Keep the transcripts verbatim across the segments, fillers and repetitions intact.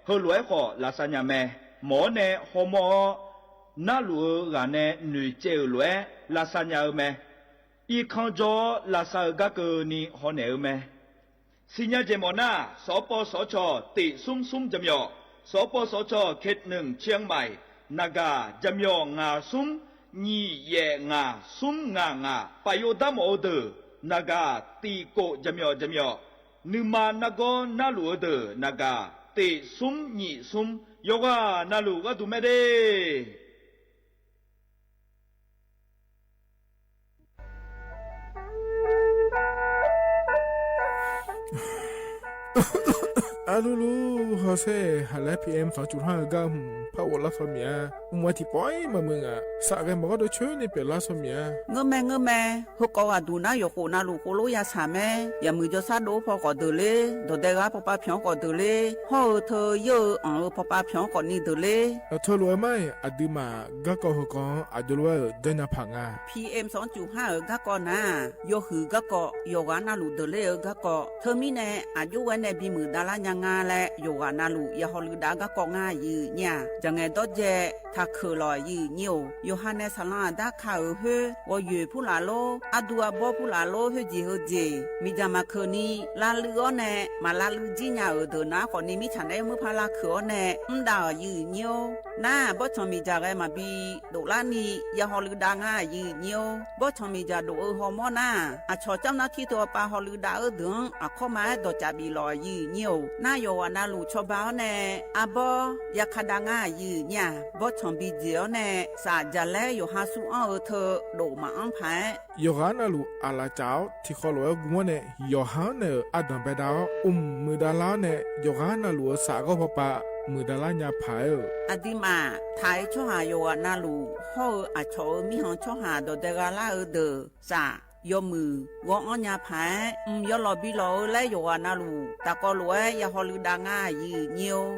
heulof-aer khawf lavsav nya mae. Mawq-awr nae hawmawr-awr, narluf-eu ghaq nae noeqcaev-euq lof-aer lavsav nya-eu mae. Irkanr jawr-awr lavsav-eu gar keuvni hawnaeq-eu mae. Siqnya jeq mawf nar, สปสช tiq smr smr jaqmyawf, สปสช เขตหนึ่ง เชียงใหม่ naqgaq jaqmyawf ngaq smr nyiq yaef ngaq smr ngaq ngaq, paf yov darmawf-eu deuq naqgaq tiq kof jaqmyawf jaqmyawf, nuima nargawr narluf-eu deuq naqgaq tiq smr nyiq smr, yawqghaq navluf gharduq mae de. Arlulu, hawsher haq laer P M sanqcuf har-eu gar hmq par ghoflar saw miq-a. Mq-a tiqpawf-ir maqmuiq ngaq, saf ghae maqgawr dov coer ni pyeuflar saw miq-a. Ngeurmae ngeurmae, heukawv ghaqduq nar yawqkhof navluf khof lof ya saq mae. Yaqmuiq jawrshar dov-awr paw khawf deuq ler, dawqdae ghar pawpav pyanq-awr khawf deuq ler, hawr-eu teu yeur-eu anq-eu pawpav pyanq-awr khawf ni deuq ler. Teulof-aer mar-iq, aqduimaf garkawv heukawv-anr aqjox lof-aer-euq janrnya paq nga. P M sanqcuf har-euq garkawv nar-aq, yawhuiq garkawv yawqghaq navluf deuq ler-eu garkawv. Teumirnae aqjox ghae nae bimuiq davlar nya nga laer yawqghaq navluf ya hawluiv dav garkawv ngar aqyuif nyir-aq, jaqngaeq dawrdzae taqkeuq lawq aqyuif nyir-or. Yawqha nae saqlanr aqdar ka-euq khoer, ghawqyoeq purlaf lor, ardu arbawr purlaf lor, khoerjeq heujeq miqdzaq maqkeuq ni lavluiv-awr nae, maq lavluiv jir nya-euq deuq nar khawf ni mirtsaq naeq-aer murpar lavkeuq-awr nae mr dav-euq aqyuif nyir-or. Nar-aq, bawrtsanq miqdzaq ghae maqbi doflar ni ya hawluiv dav ngar aqyuif nyir-or. Bawrtsanq miqdzaq dof-eu hawmawr nar-aq, aqcawq camr nar tir teu-awr pav hawluiv dav-eu deuq-anr aqkawr ma-aer dawqcaf bif lawq aqyuif nyir-or. Nar yawqghaq navluf cawba-awr nae arbawr ya ka dav ngar aqyuif nyir-aq, bawrtsanq bi dzaeq-awr nae saf jaqlaer yawqha sur anr-eu teu dof maqanr paq-aer, yawqghaq navluf aqlaf caf-awr tiqkhawf lof-aer gm-awr nae, yawqha-anr naeq-euq ardanq baedav-awr, mq muiqdav lar-awr nae, yawqghaq navluf-euq saf ghawr pawpav muiqdav lar nya paq-aer-euq. Aqduimaf taq-eu tsawrhaq yawqghaq navluf hawr-eu aqcawq-euq mirkhanq tsawrhaq dawqdae gha lar-eu deuq saf yawmuiq ghawr-anr nya paq-aer, mq yawlawq bi lawq-eu laer yawqghaq navluf tafkawv lof-aer ya hawluiv dav ngar aqyuif nyir-or.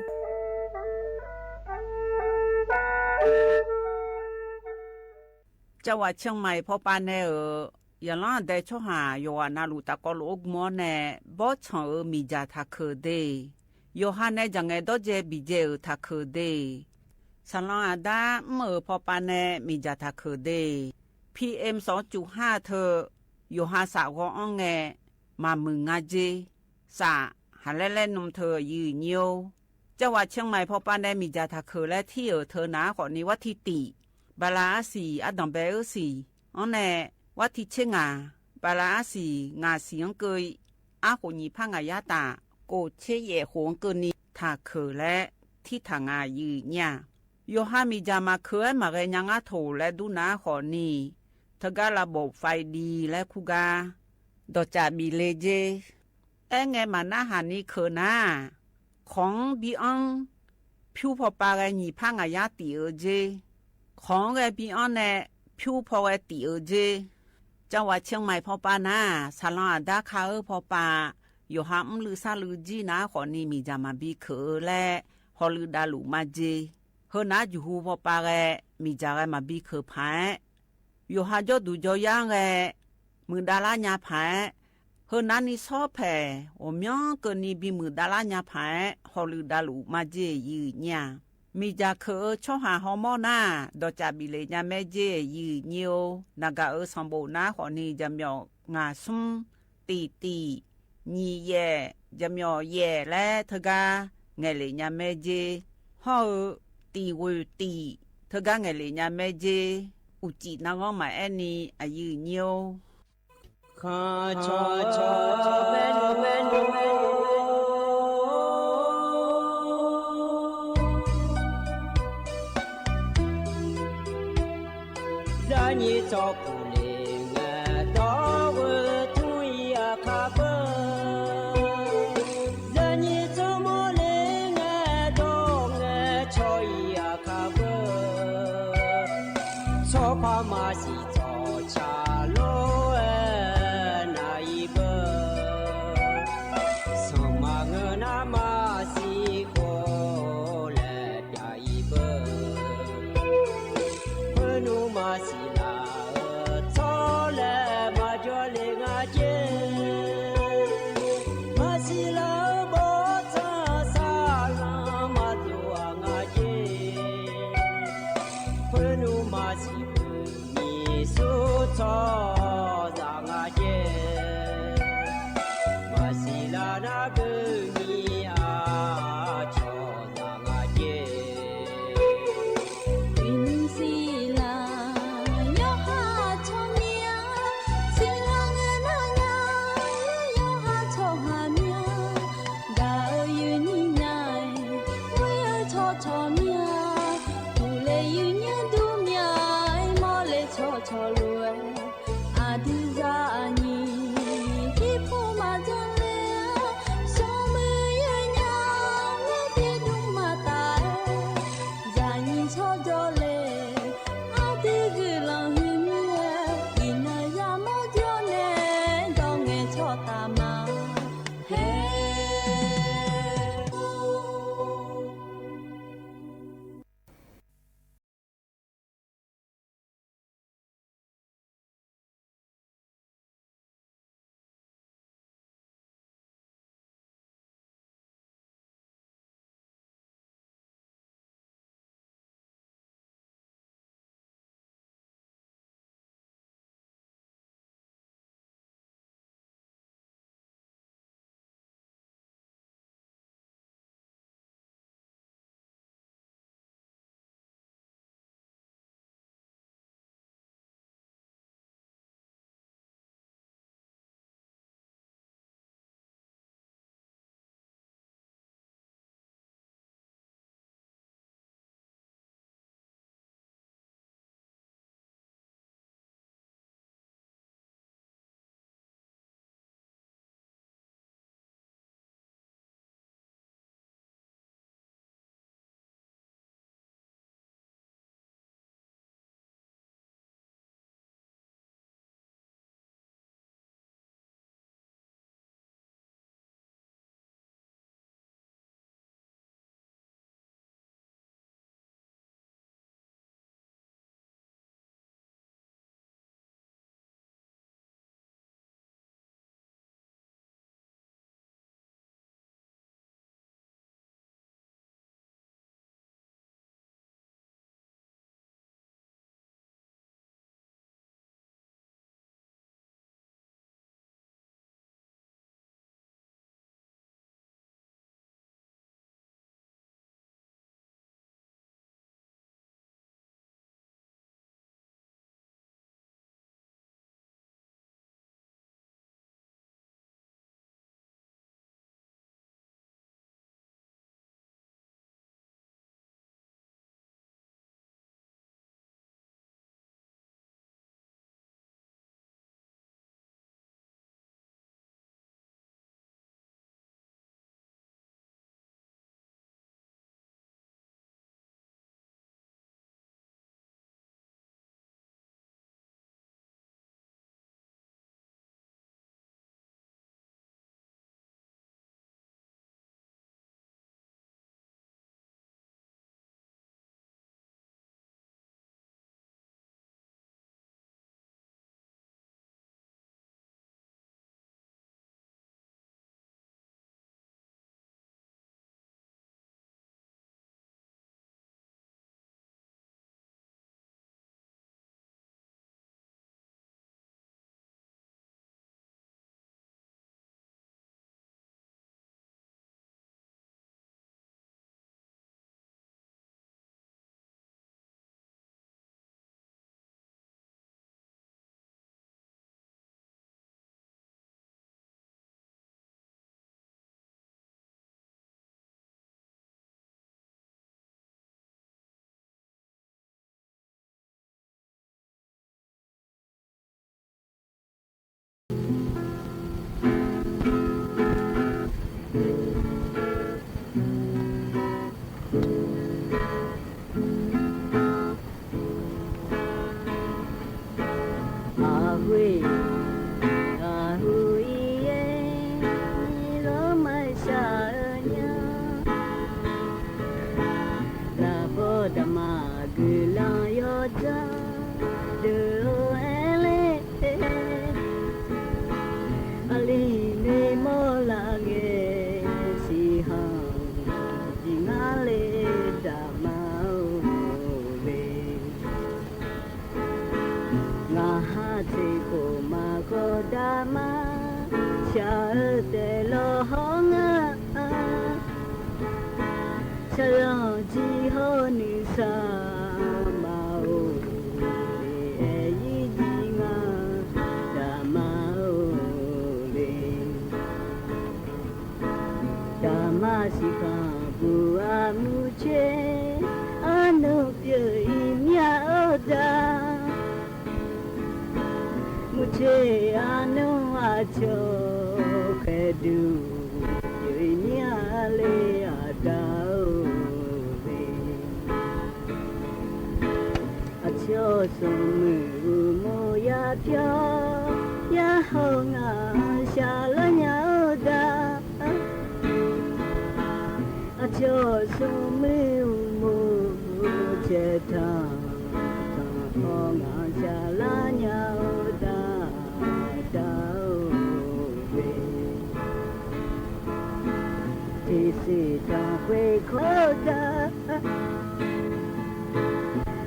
Cavghwaq Ciangmaiq pawpav nae-euq zaqlanr aqdae tsawrhaq yawqghaq navluf tafkawv lof-aer gm-awr nae, bawrtsanq-euq miqdzaq taqkeuq de. Yawqha nae jaqngaeq dawrdzae biqdzae-euq taqkeuq de. Saqlanr aqdar mr-euq pawpav nae miqdzaq taqkeuq de. P M sanqcuf har teu yawqha saf ghawr-anr ngae maqmuiq nga jer. Saf haqlaer laer nm teu aqyuif nyir-or. Cavghwaq Ciangmaiq pawpav nae miqdzaq taqkeuq laer tir-euq teu nar khawf ni, warti tiq bala arsiq ardanq bae-eu siq-anr nae, warti tser ngaq bala arsiq ngaq siq-anr keuv arkhof nyiq par ngaq yar taf kof tser yaef khof-anr keuvni taqkeuq laer tirtaq nga aqyuif nyir-aq, yawqha miqdzaq maqkeuq-aer maqghae nya ngar toq laer dur nar khawf ni, teugar lavbof faiv di laer kur gar dawqcaf bif le jer. Aerngae maqnarhaq ni keuq nar-aq, kawq-anr bi anr pyur pawpav ghae nyiq par ngaq yar tif-eu jer. Kawq-anr ghae bi anr nae pyur paw ghae tif-eu jer. Cavghwaq Ciangmaiq pawpav nar-aq, saqlanr aqdar ka-eu pawpav yawqha mrluiv sarluiv jir nar khawf ni miqdzaq maqbi keuq-eu laer hawluiv davluf majer. Heunar juqhu pawpav ghae miqdzaq ghae maqbi keuq paq-aer, yawqha jawrduq jawryar-anr ghae muiqdav lar nya paq-aer, heunar ni sawr paeq ghawqmyanr keuvni bimuiq davlar nya paq-aer hawluiv davluf majer aqyuif nyir-aq, miqdzaq keuq-eu tsawrhaq hawmawr nar-aq, dawqcaf bif le nya maer jer aqyuif nyir-or. Naqgaq-euq sanqbof nar khawf ni jaqmyawf ngaq smr tiq tiq nyiq yaef jaqmyawf yaef laer teugar ngaeqlef nya maer jer. Hawr-eu tiq ghoeq tiq teugar ngaeqlef nya maer jer. Uqcif narghanr maqaer ni aqyuif nyir-or. Zaqnyiq tsawrkuq le ngae dawr ghoe tmr-ir aqkar beu. Zaqnyiq tsawrmawr le ngae dawr ngae cawr-ir aqkar beu. Tsawrpar maqsiq tsawrca lor-aer nar-ir beu. Sanqma ngeur nar maqsiq khawf laer pyav-ir beu. Khoernmr maqsiq laf-eu tsawrlaeq maqjawr le nga jer. Maqsiq laf-eu bawrtsanq saqlanr ma Cawq mya, uqle yuif nymr dur mya, mawrle cawqcawq lof-aer, aqdui zaqnyiq jirpov maqjan le-a, smrmuiq yaer nya, ngar tiqdmr maqtaf-aer, zaqnyiq tsawrjawr le, aqdui guiqlanq huiq mir-aer, iqnan yamawr jawr nae, dawq ngaeqcawq taf ma. Hae. Aqhuiq, aqhuiq ir-aer, lawrma shaq-eu nya. Lafkhoer daqma guiqlanq yawdzanr deuq-or aer ler. Aqli noeqmawr laf ngae siqkhanq jeq ngar le daqma-or le. Ngaq ha teqkhof maqkhawf daqma shaq-eu taef lawr hawr nga. Shaqzanq jir hawr nuisar ma-or, aer-ir jir ngar daqma-or le. Daqma siqkhanq buq armur caer Aqda, murtser arnmr aqcawq khaeqduq, yawqnyir-a le Aqda-or le. Aqcawq smrmuiq uqmov yapyawr, yarhaw ngaq shaqlar nya-eu da. Aqcawq smrmuiq uqmov caertanq tanqkhawf ngaq shaqlar nya-eu da, Aqda-or le. Tiqsiq tanqkhoeq kawr-eu da,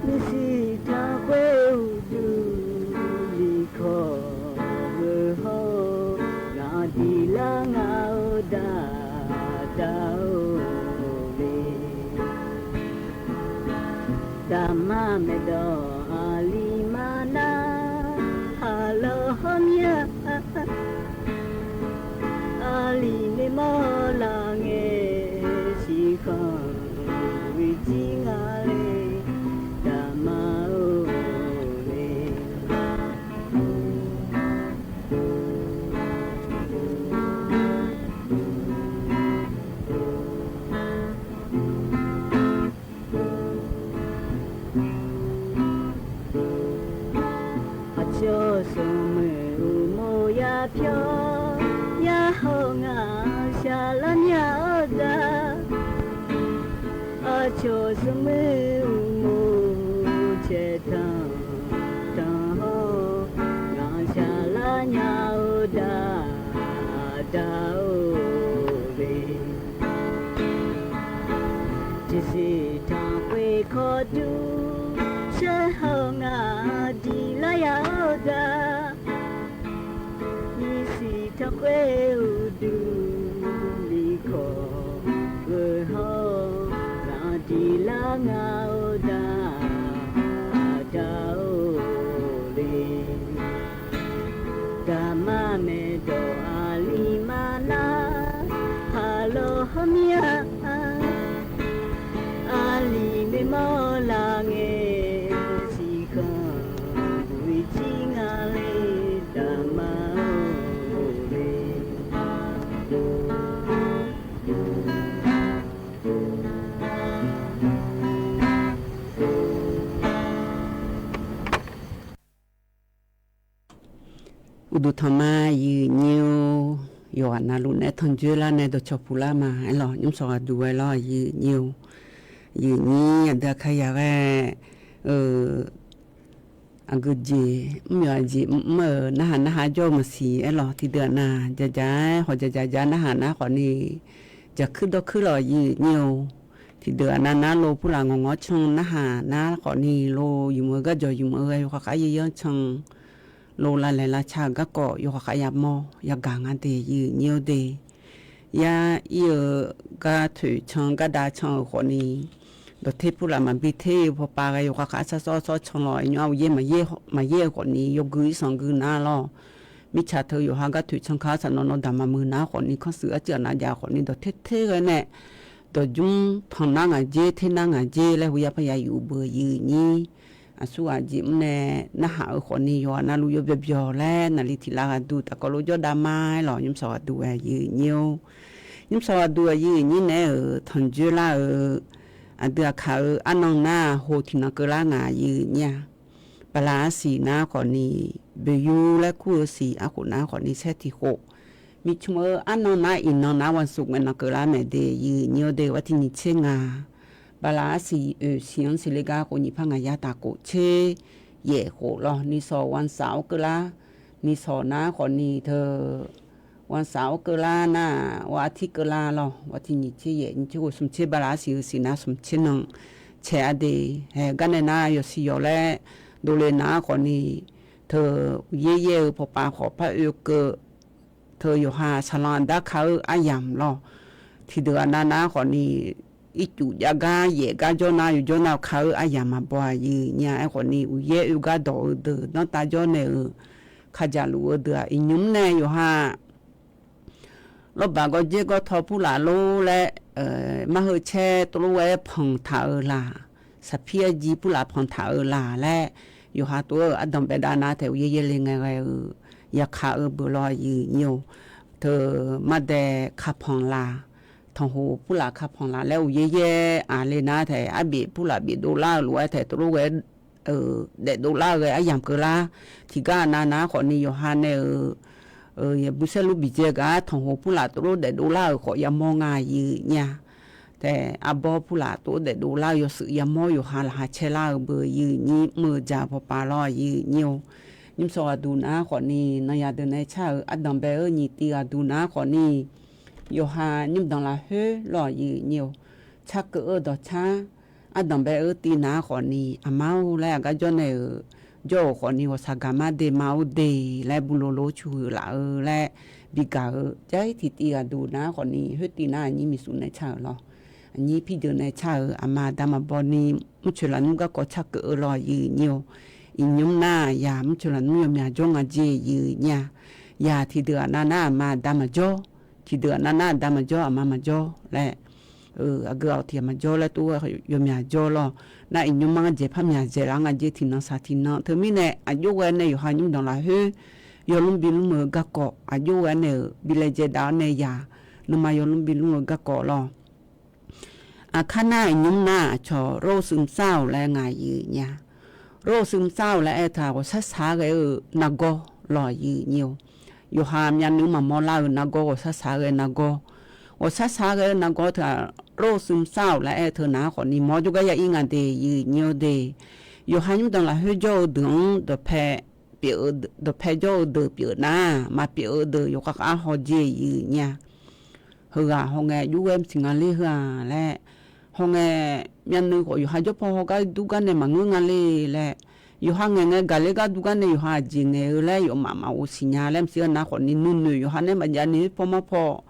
nyiqsiq tanqkhoeq uqduq miqkawq geuhawr-eu, ngaq diqlar nga-eu da, Aqda-or le. Daqma maeqdawq aqli mar nar, haqlawr hawr mir-a. Aqli noeqmawr laf ngae, siqkhanq ghoe jir nga le, Daqma-or le. Aqcawq smrmuiq uqmov yapyawr, yarhaw ngaq shaqlar nya-eu da. Aqcawq smrmuiq uqmov caertanq tanqkhawf ngaq shaqlar nya-eu da, Aqda-or le. Tiqsiq tanqkhoeq kawr dur, shar haw ngaq diqlar ya-eu da. Nyiqsiq tanqkhoeq uqduq miqkawq geuhawr, ngaq diqlar nga-eu da, Aqda-or le. Daqma maeqdawq aqli mar nar, haqlawr hawr mir-a. Aqli noeqmawr laf ngae, siqkhanq ghoe jir nga le, Daqma-or le. Uqduq tanqma yuif nyir-or, yawqghaq navluf nae tanqjoer lar nae dawqcawq puq lar ma aerlawq, nymr sawq ghaq duq ghae lawr yuif nyir-or. Yuif nyir aqdui aqkar ya ghae-eu aqgeujeq mr yawq aqjeq mr-eu narhaq narhaq jawr-eu maqsiq aerlawq, tiqdeuq aqnav jaqjaq-aer hawq jaqjaq ja narhaq nar khawfni, jaqkuir dawrkuir lawq yuif nyir-or. Tiqdeuq aqnav nar lo purlaf ngawq ngawr can narhaq nar khawfni lo, yumq-eu garjawq yumq-eu ghae yawkhav khav yaer yanr can lo, lavlaeq lavca-eu garkawv yawkhav khav yamawr yagaq nga de yuif nyir-or de. Yar ir-eu gar toeq can gar dav can-euq khawfni, dawqter purlaf maqbi ter-eu pawpav ghae yawkhav khav shar sawr sawr can lawq, nymr-a uqyaer maqyaer-eu khawfni yawgui irsanq gui nar lawr. Mirtsaq teu yawqha gar toeq can ka-awr saqnawv nawr daq maqmuiq nar khawfni, kanr shuif arcuiv aqnav jav khawfni, dawqter ter ghae nae dawqjmr tanq nar ngaq jer ter nar ngaq jer laer, heu yar parya yuf beu yuif nyir. Aqsurghaq jeq mr nae narhaq-eu khawfni, yawqghaq navluf yawbyawq byawq laer naqli tiq lav ghaq duq tafkawv lof jawr dav ma aerlawq, nymr sawq ghaq duq ghae yuif nyir-or. Nymr sawq ghaq duq ghae yuif nyir naeq-aer-euq tanqjoer lar-eu aqdui aqkaq-eu arnan nar ho tiqnan keuvlar ngaq yuif nyir-a. Bala arsiq nar khawfni, boeqyu laer kur-eu siq arkhof nar khawfni saer tiq khof, miqcmq-eu arnan nar iqnan nar wansuq ngaenan keuvlar mae de yuif nyir-or de. Ghar tiq nyiq tser ngaq, bala arsiq oeq siq-anr siqle gar khof nyiq par ngaq yar taf khof tser yaef khof lawr, ni sawq wansav-awr keuvlar, ni sawq nar khawfni teu wansav-awr keuvlar nar, ghar artir keuvlar lawr, ghar tiq nyiq tser yaef nyiq tser khof smq tser bala arsiq-eu siq nar smq tser nan cae-a de. Hae, garnae nar yawsiq yawq laer dovle nar khawfni, teu uqyaer yaer-eu pawpav khawf par oekeuv, teu yawqha saqlanq aqdar ka-eu aryamq lawr, tiqdeuq aqnav nar khawfni, ircuf jav gar yaef gar jawr nar yawjawr nar ka-eu aryamq maqbaw-aq yuif nyir-a. Aerkhawfni uqyaer oe gar dawq-eu deuq danrtav jawr nae-euq kajaq luf-eu deuq-aq, iqnymr nae yawqha lawrbaq gawrjer gawrtaw purlaf lor laer, mar heu caer tov lof ghae-aer panq taq-eu laq, saqpir arjiv purlaf panq taq-eu laq laer, yawqha tov-aer-euq ardanq baedav nar taef uqyaer yaerle ngae ghae-eu yaqkaq-eu beuq lawr aqyuif nyir-or. Teu mardae kapanq laq, tanqhoq purlaf kapanq laq laer uqyaer yaer aqle nar taef arbif purlaf bif dovlar-eu lof-aer taef tov lof ghae daef dovlar-eu ghae aryamq keuvlar. Tiqgar aqnav nar khawfni yawqha nae-euq busaerlu biqdzae gaq-ar tanqhoq purlaf tov lof daef dovlar-euq khawf yamawr nga aqyuif nyir-a. Taef arbawr purlaf tov daef dovlar-eu yawshuif yamawr yawqha laqkhaq caer lar-euq beuq aqyuif nyir mr-eu dzaq pawpav lawr aqyuif nyir-or. Nymrshawq ghaqduq nar khawfni nanyaf deuq nae car-euq ardanq bae-eu nyiq tiv ghaqduq nar khawfni yawqha nymrdanq lafkhoer lawr aqyuif nyir-or. Carkeuv-eu dawqcar ardanq bae-eu tiv nar khawfni aqma-or laer aqgar jawr nae-euq jawr-euq khawfni ghawqshaq gaqmar de ma-or de laer buloq loq-aer cuhuiq laf-eu laer bigaq-eu jar-ir tiqtiv ghaqduq nar khawfni khoertiv nar aqnyir miqsuf nae car-euq lawr. Aqnyir pirjeuq nae car-euq aqma aqda maqbaw ni mrcoeq lafnmr garkawv carkeuv-eu lawr aqyuif nyir-or. Iqnymr nar yaq mrcoeq lafnmr yawmyaq jawr nga jeq aqyuif nyir-a. Yaq tiqdeuq aqnav nar aqma aqda maqjawr, tiqdeuq aqnav nar aqda maqjawr aqma maqjawr laer aqgeu aq tiq ghaq maqjawr laer tov-aer yawmyaq jawr lawr. Nar iqnymr mar dzaeq par myaq dzaeq lar nga jeq tiqnan saq tiqnan teumirnae aqjox ghae nae yawqha nymrdanq lafkhoer yawlmr bilmr-eu garkawv aqjox ghae nae-euq bi laejae dav-awr nae yaq nuima yawlmr bilmr-eu garkawv lawr. Aqkar nar iqnymr nar aqcawq rosuimsar-awq laer ngaq aqyuif nyir-a. Rosuimsar-awq laer aer-eu teu-aq ghawqshaq shaq-aer ghae-eu nargawr lawr aqyuif nyir-or. Yawqha myavnuiv maqmawr lar-euq nargawr ghawqshaq shaq-aer ghae nargawr. Ghawqshaq shaq-aer ghae-eu nargawr teu-aq rosuimsar-awq laer aer-eu teu nar khawfni mawr jawrgar ya-ir nga de aqyuif nyir-or de. Yawqha nymrdanq lafkhoer jawr-eu deuq-anr dawqpae pyeuf dawqpae jawr-eu deuq pyeuf nar maqpyeuf-eu deuq yawqha khav-aer haw jeq aqyuif nyir-a. Heughaq hawngae aqjox ghae maqsiq nga ler heu-aq laer hawngae myavnuiv khawf yawqha jawrpaw hawgar dur gar nae maqngeur nga ler laer yawqha ngaeq ngae gaqler gar dur gar nae yawqha aqjeq ngaeq-eu laer yawfmaf maqghov siqnya laer maqsiq-eu nar khawfni nuinoeq yawqha nae maqjav ni paw mar paw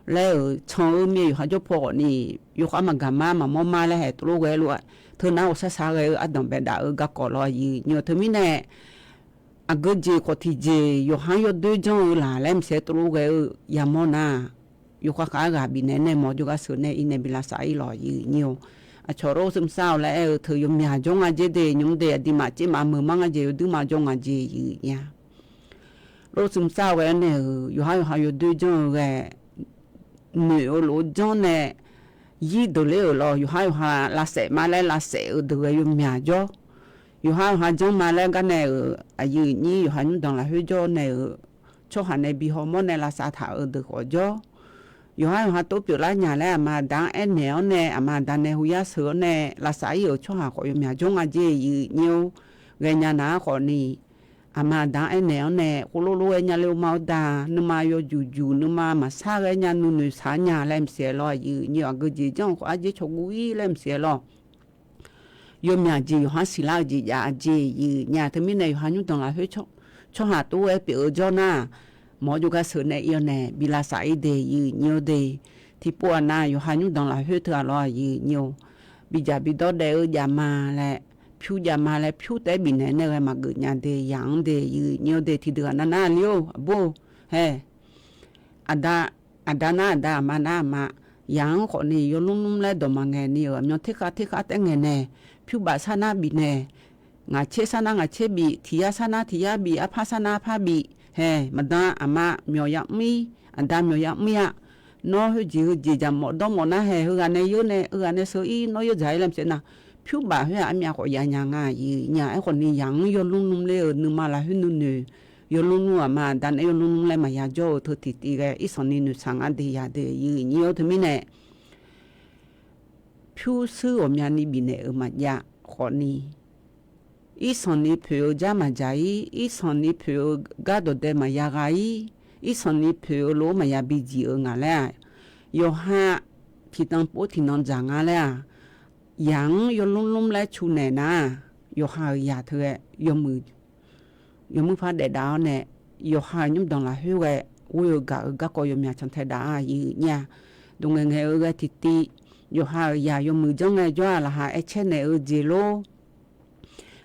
laer-euq can-eu mir-aer yawqha jawrpaw khawfni yawkhav maqgaq mar maqmawr mar laer haeq tov lof ghae lof-a. Teu nar ghawqshaq shaq-aer ghae-eu ardanq baedav-eu garkawv lawr aqyuif nyir-or teumirnae aqgeu jeq khawf tiqjeq yawqha-anr yawdoer janr-eu laq laer maqsiq-aer tov lof ghae-eu yamawr nar yawkhav khav-aer ghaq bifnaeq nae mawq jawrgar sheuq nae irnae bi lavsav-ir lawq aqyuif nyir-or. Aqcawq rosuimsar-awq laer aer-eu teu yawmyaq jawr nga jeq de nymr de aqduimaf tsermaf meuq mar nga jeq yawduir ma jawr nga jeq aqyuif nyir-a. Rosuimsar-awq ghae-aer nae-euq yawqha yawqha yawdoer janr-eu ghae noeq-eu lof-aer janr nae yir deuq ler-euq lawr yawqha yawqha lavsaef ma laer lavsaef-eu deuq ghae yawmyaq jawr. Yawqha yawqha janr ma laer gar nae-euq aqyuif nyir yawqha nymrdanq lafkhoer jawr nae-euq tsawrhaq nae bi hawmawr nae lavsav taq-euq deuq khawf jawr. Yawqha yawqha tov pyeuflar nya laer aqma aqda-anr aernaeq-awr nae aqma aqda nae hu yar sheuq-awr nae lavsav-ir-euq tsawrhaq khawf yawmyaq jawr nga jeq aqyuif nyir-or. Ghaenya nar-ar khawfni aqma aqda-anr aernaeq-awr nae khoerlof lof-aer nya ler-eu ma-awr da, nuima yawjuq juq nuima maqsar ghae nya nuinoeq shaq nya laer maqsiq-aer lawr aqyuif nyir-or. Aqgeu jeq janr-eu khawf arjer cawguv-ir laer maqsiq-aer lawr. Yawmyaq jeq yawqha siqlar-eu jeq jav jeq aqyuif nyir-a. Teumirnae yawqha nymrdanq lafkhoer tsawrhaq tov-aer pyeuf-eu jawr nar mawq-awr jawrgar sheuq nae ir-awr nae bi lavsav-ir de aqyuif nyir-or de. Tiqpov aqnav yawqha nymrdanq lafkhoer teu-aq lawr aqyuif nyir-or. Bidzaq bidawr daef-eu jav ma laer pyur jav ma laer pyur taef-aer bifnaeq nae ghae maqgeuf nya de yaq-anr de aqyuif nyir-or de. Tiqdeuq aqnav nar ler-or aqbur hae. Aqda, aqda nar aqda aqma nar aqma, yaq-anr khawfni yawlmr lmr laer dawq maqngaeq ni-euq aqmyan terkhav terkhav taef ngaeq nae, pyur baf sar nar bifnaeq, ngaq tser sar nar ngaq tser bif, tiq yar sar nar tiq yar bif, arpar sar nar arpar bif hae. Maqdan aqma myawq yamr-ir, aqda myawq yamr-ir-a. Nawr khoerjeq heujeq jaq mawf dawr mawf nar hae, heughaq nae yeur nae heughaq nae sheu-ir, nawr yeur dzaq-ir laer maqsiq nar, pyur baf khoer-aq armyav khawf ya nya nga aqyuif nyir-a. Aerkhawfni yaq-anr yawlmr lmr ler-euq nuima lafkhoer nuinoeq yawlmr lmr aqma aqda nae yawlmr lmr laer maqya jawr-eu teu tiqtiv ghae irsanq ni noeqshaq nga de ya de aqyuif nyir-or. Teumirnae pyurshuir ghawqmyani bifnaeq-euq maqjav khawfni, irsanq ni poeq-eu jar maqdzaq-ir, irsanq ni poeq-eu gar dawqdae maqya gha-ir, irsanq ni poeq-eu lof-aer maqya bijiq-eu ngaq laer-aq, yawqha tiqnan pov tiqnan dzaq nga laer-aq, yaq-anr yawlmr lmr laer cu naeq nar, yawqha-euq yaq teu ghae yawmuiq yawmuiq par daef dav-awr nae, yawqha-euq nymrdanq lafkhoer ghae ghoe-eu gaq-eu garkawv yawmyaq cantae dav-a aqyuif nyir-a. Daqngaeq ngaeq-eu ghae tiqtiv, yawqha-euq yaq yawmuiq janr ngae jawr-aq laqkhaq aer caer naeq-eu jeq lor.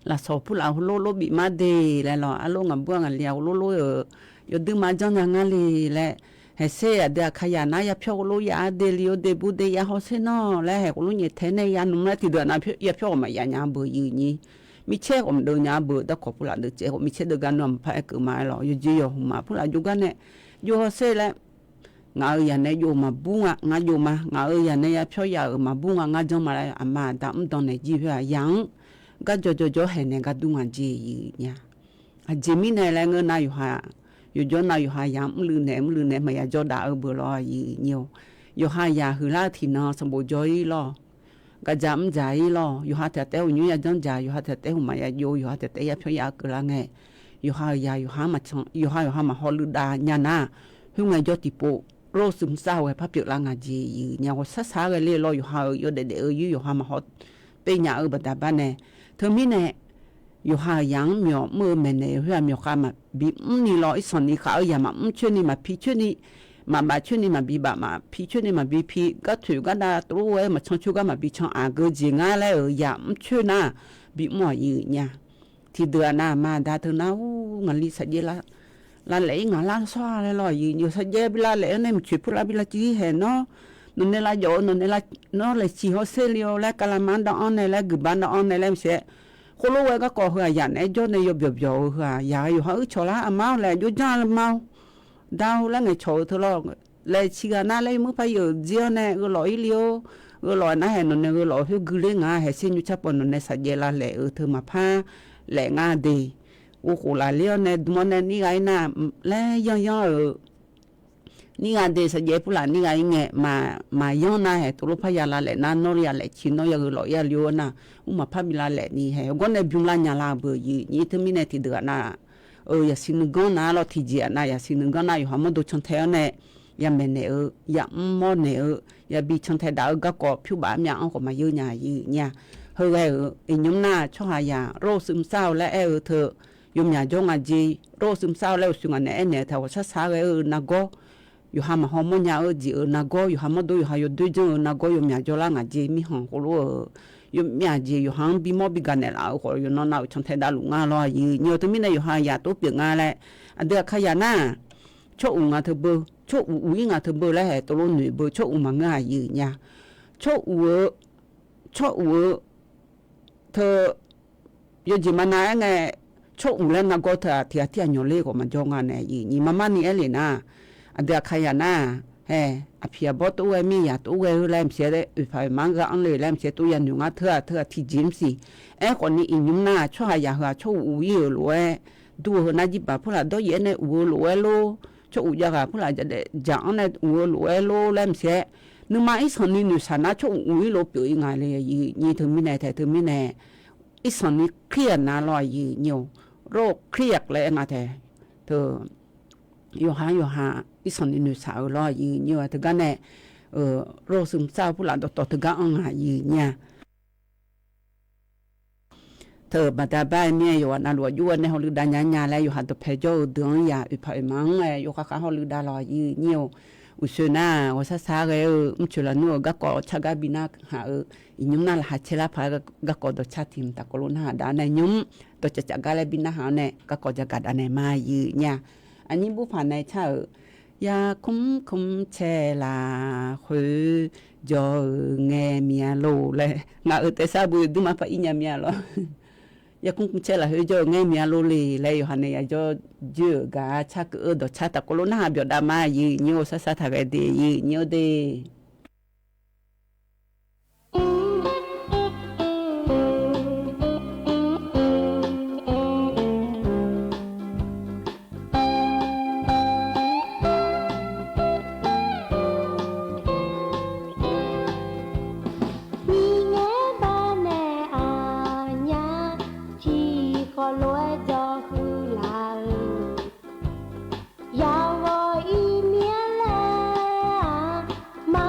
Lafsawq purlaf heulof lof bif mar de laer lawq. Arlor ngaqbur-aq ngaqli-aq heulof lof-euq yawduir ma janr nya ngar le laer, Haeqser aqdui Aqkaqyaq nar yapyawr ghawqlof yaf-ar de li-or, de bur de ya hawsher nawr laer haeq ghawqlof nyaeftaeq nae ya nmr laer tiqdeuq-aq nav yapyawr ghawqmaf yaf nya beuq yiq nyi. Mircaer ghawqmaf deuv nya beuq darkawq pulaf deuv caev khawf mircaer deuv gar nmr-aq maqpar aerkeuv ma-aer lawq. Yawqjeq yawqhmq maf pulaf jov gar nae jov hawsher laer, ngaq-euq yaq nae jov-eu maqbur nga ngar jov ma, ngaq-euq yaq nae yapyawr yaf-euq maqbur nga ngar janr ma laer aqma aqda mrdan naeq jir khoer-aq yaq-anr gar jawr jawr jawr haeq naeq gar dur nga jeq yiq nya. Aqjeq mirnae laer ngeur nav yawqha, yawqjawr nav yawqha yaq-anr mrluiv naeq mrluiv naeq maqya jawr dav-eu beuq lawr yiq nyi-or. Yawqha yaq huiqlar-eu tiqnan sanqbof jawr-ir lawr. Gaqdzaq mrdzaq-ir lawr. Yawqha tiq ghaq taef-aer uqnymr ya janr dzaq, yawqha tiq ghaq taef-aer hmqmaq ya jov, yawqha tiq ghaq taef-aer yapyawr yaf-ar keuvlar ngae, yawqha-euq yaq yawqha-anr maqcan, yawqha yawqha maqhaw luiv dav nya nar, khoerngae jawr tiqpov, โรคซึมเศร้า-eu ghae par pyeuflar nga jeq yiq nya. Ghawqshar shar ghae le lawr, yawqha-euq yawdaef daef-eu yur yawqha maqhaw tev nya-eu baqda bar nae, teumirnae yawqha-euq yaq-anr myawq mr-eu maeqnaeq-eu khoer-aq myawqkhav maqbi mrni lawr, irsanqni khav-eu yaq maqmr coerni maqpi coerni, maqbaf coerni maqbi baf, maqpi coerni maqbi pi, gartoeq gardav tov-aer maqcan coer gar maqbi can aqgeu jeq ngar laer-euq yaq mr coer nar, bimr-aq yiq nya. Tiqdeuq-aq nav aqma aqda teu nar-ur ngaqli saqjaev lavlaeq-ir ngaq lar sawr-a laer lawr yiq nyi-or. Saqjaev bi lavlaeq-awr nae mqcoeq purlav bi lavciv-ir haeq nawr, nawqnae lavjawf-eu nawqnae lavciv hawsher le-or laer kavlama-anr dav-anr nae laer guiqba dav-anr nae laer maqsiq-aer, khoerlof ghae garkawv heu-aq yaq naeq-aer jawr nae yawbyawq byawq-eu heu-aq yaq-aer yawqha uir cawq lar aqma-awr laer jov janr aqma-awr, dar-awr laer ngaeq cawq-eu teu lawr. Laeqciq ghaq nar laer yawmuir par yawf dzir-awr nae gheu lawf-ir le-or, gheu lawf nar haeq nawqnae gheu lawf khoer gui ler nga haeq sher nymr carpawf nawqnae saqjaev lavlaeq-eu teu maqpar laef ngar de. Ghovkhof lafler-awr nae dm-awr nae nir gha-ir nar laer yanryanr-euq nir gha de saqjaev purlaf nir gha-ir ngae, maqyanr nar haeq tov lof par ya lavlaeq nar nawr ya laeq ciq nawr ya gheu lawf-ir-a le-or nar, mr maqpar bi lavlaeq ni haeq heugar nae bymr lar nya lar-eu beuq yiq nyi. Teumirnae tiqdeuq-aq nav-euq yaqsiq nuiganr nav lawr tiqjeq-aq nav yaqsiq nuiganr nar yawqha mawrdo cantae-awr nae ya maeqnaeq-eu, ya mr mawrnaeq-eu, yabi cantae dav-eu garkawv pyur baf-ar myav-anr khawf maqyeur nya yiq nya. Heu ghae-euq iqnymr nar tsawrhaqzaq โรคซึมเศร้า-eu laer aer-eu teu yawmyaq jawr nga jeq. โรคซึมเศร้า-eu laer uqshoe ngaq naeq aernaeq-eu taq ghawqshar shar ghae-eu nargawr, yawqha maqhaw mawrnya-eu jeq-euq nargawr, yawqha mawrdo yawqha yawdoer janr-eu nargawr yawmyaq jawrlar ngaq jeq. Mirkhanq khoerlof-euq yawmyaq jeq yawqha-anr bimawr bigaq naeqlaf-eu khawf yawqnan nav-euq cantae davluf nga lawr yiq nyi-or. Teumirnae yawqha yaq tov pyeuf nga laer, aqdui Aqkaqyaq nar tsawr uq nga teu beu, tsawr uq uq-ir nga teu beu laer haeq tov lof noeq beu tsawr uq maqngeur-aq yiq nya. Tsawr uq-eu, tsawr uq-eu teu yawjeq maqnav-aer ngae, tsawr uq laer nargawr teu-aq tiq ghaq tir ghaq nyawq ler khawf maqjawr nga nae yiq nyi. Marmar ni aer lef nar, aqdui Aqkaqyaq nar-aq, haeq aqpiq aqbawr tov ghae mir yaq tov ghae-eu laer maqsiq-aer oeqpaq oeqma-anr gha-anr le laer maqsiq-aer tov yanoeq ngar teu-aq teu-aq tiqjeq mr siq. Aerkhawf ni iqnymr nar-aq tsawrhaqzaq heu-aq tsawr uq uq-ir-euq lof-aer dur-eu heu nar jirbaq purlaf dawr yaef-aer nae uq-eu lof-aer lor, tsawr uq jav ghaq purlaf jaq-anr nae uq-eu lof-aer lor laer maqsiq-aer, nuima irsanq ni noeqshaq nar tsawr uq uq-ir lof pyeuf-ir nga le yiq nyi. Teumirnae taeq teumirnae irsanq ni เครียด nar lawr yiq nyi-or, โรคเครียด laer aer nga taeq teu yawqha yawqha irsanq ni noeqshaq-eu lawr yiq nyi-or. Teugar nae โรคซึมเศร้า purlaf dawqtawv teugar anr nga yiq nyi-a. Teu baqda bar-aer mir-aer yawqghaq navluf-aq jov-aer nae hawluiv dav nya nya laer yawqha dawqpae jawr-eu deuq-anr yaq oeqpaq oeqma-anr-aer yawkhav khav hawluiv dav lawr yiq nyi-or. Uqshoe nar ghawqshar shar ghae-eu mrcoeq lafnur-euq garkawv car gar bi narhaq-eu, iqnymr nar laqkhaq caer lar paq-aer garkawv dawqcar tiq mq tafkawv lof narhaq dav nae nymr dawqcaf caf gar laer bi narhaq-awr nae garkawv jagaq dav nae ma yiq nyi-a. Aqnyir burpaq nae car-euq อย่าคุ้มคุ้มแช่ล่ะ khoer jawr-eu ngae mia lor laer ngaq-euq taef sar bu dmrma paq-ir nya mia lor. อย่าคุ้มคุ้มแช่ล่ะ khoer jawr-eu ngae mia lor le laer yawqha nae yajawr joer-euq gar car keuv-eu dawqcar tafkawv lof narhaq byawq dav ma yiq nyi-or. Shar shar taq ghae de yiq nyi-or de. Mirngaer bar nae aqnyar tiqkhawf lof-aer jawr huiq laf-eu, yawqghaq irmir-aer laer-aq, ma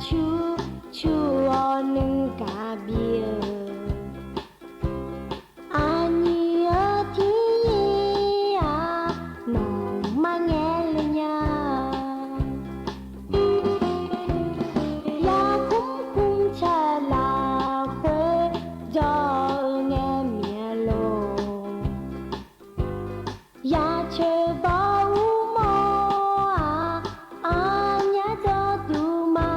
Cur cur-awr nuigaq bi-eu, aqnyir-eu tiq ir-aq, nawq-anr maqngae le nya. Yarkmr kmr caer lafkhoer jawr-eu ngae maeq-aer lor. Yacoeq baw urmawr-aq, arnyar jawrduq ma.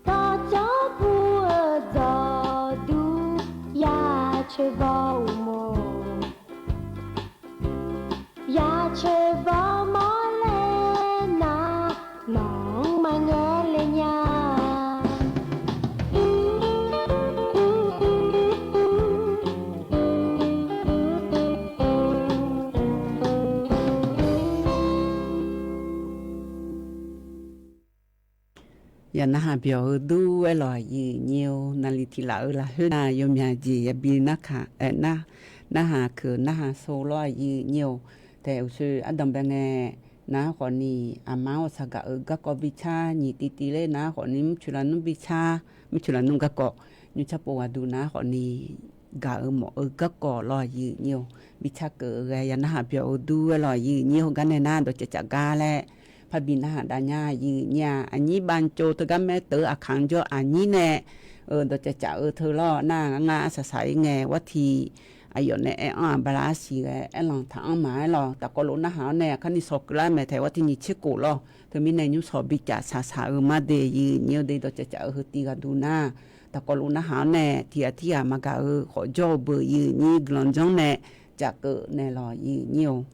Dawqdzanr pu-eu dzawqduq, yacoeq baw urmawr. Yacoeq baw mawrlae nar, nawq-anr maqngae le nya. Yaq narhaq byawq-eu dur-aer lawq, aqyuif nyir-or. Naqliq tiq laf-eu lafkhoer nar, yawmyaq jeq yabi narhaq, aer, narhaq keuq narhaq sov lawr, aqyuif nyir-or. Taef uqshoe ardanq bae ngae, nar khawfni aqma-anr ghawqshaq gaq-eu garkawv bicar nyiq tiv tiv ler, nar khawfni mrcoeq lafnmr bicar, mrcoeq lafnmr garkawv nymrcar pov ghaq duq nar khawfni gaq-eu mawf-eu garkawv lawr, aqyuif nyir-or. Bicar keuv-eu ghae yaq narhaq byawq-eu dur-aer lawq, aqyuif nyir-or. Heugar nae nar dawqcaev caf gar laer parbi narhaq dav nya, aqyuif nyir-a. Aqnyir bavcov teugar maer teuv-eu aqkaq-anr jawr aqnyir nae dawqcaev caf-eu teu lawr nar, ngar arsaq saq-ir ngae warti aqyawf nae aer-anr-aq bala arsiq ghae aerlanq taq-anr maq-aer lawq. Taqkawv lof narhaq-awr nae aqkar ni shawq keuvlar mae taef, warti nyiq tser khof lawr. Teumirnae nymr shawq bi caf saq saq-eu mar de, aqyuif nyir-or. De dawqcaev caf-eu heu tiv ghaq duq nar, taqkawv lof narhaq-awr nae tiq ghaq tirghaq maqgaq-eu khawf jawr-eu beu, aqyuif nyir. Guiqlanq janr nae caf keuv naeq lawq, aqyuif nyir-or.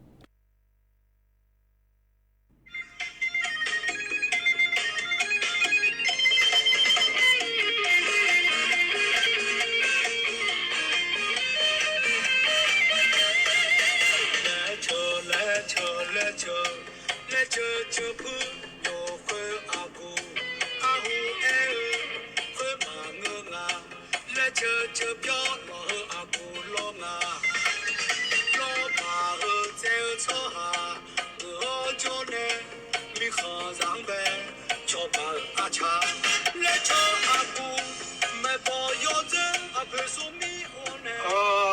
Laer ceuq, laer ceuq, laer ceuq, laer ceuq ceuq puir, yawkhoer aqguq, arhu aer-eu, khoermaf ngeur nga. Laer ceuq ceuq pyawr lawq heu aqguq lawr nga. Lawrbaq heu tsaev-eu tsawrhaq, geuf-awr jawr nae, mirkhanqzaq-anr bae, cawba-euq arca. Laer ceuq aqguq, maeqbawq yawdzer aqpoeq smrmir-awr nae.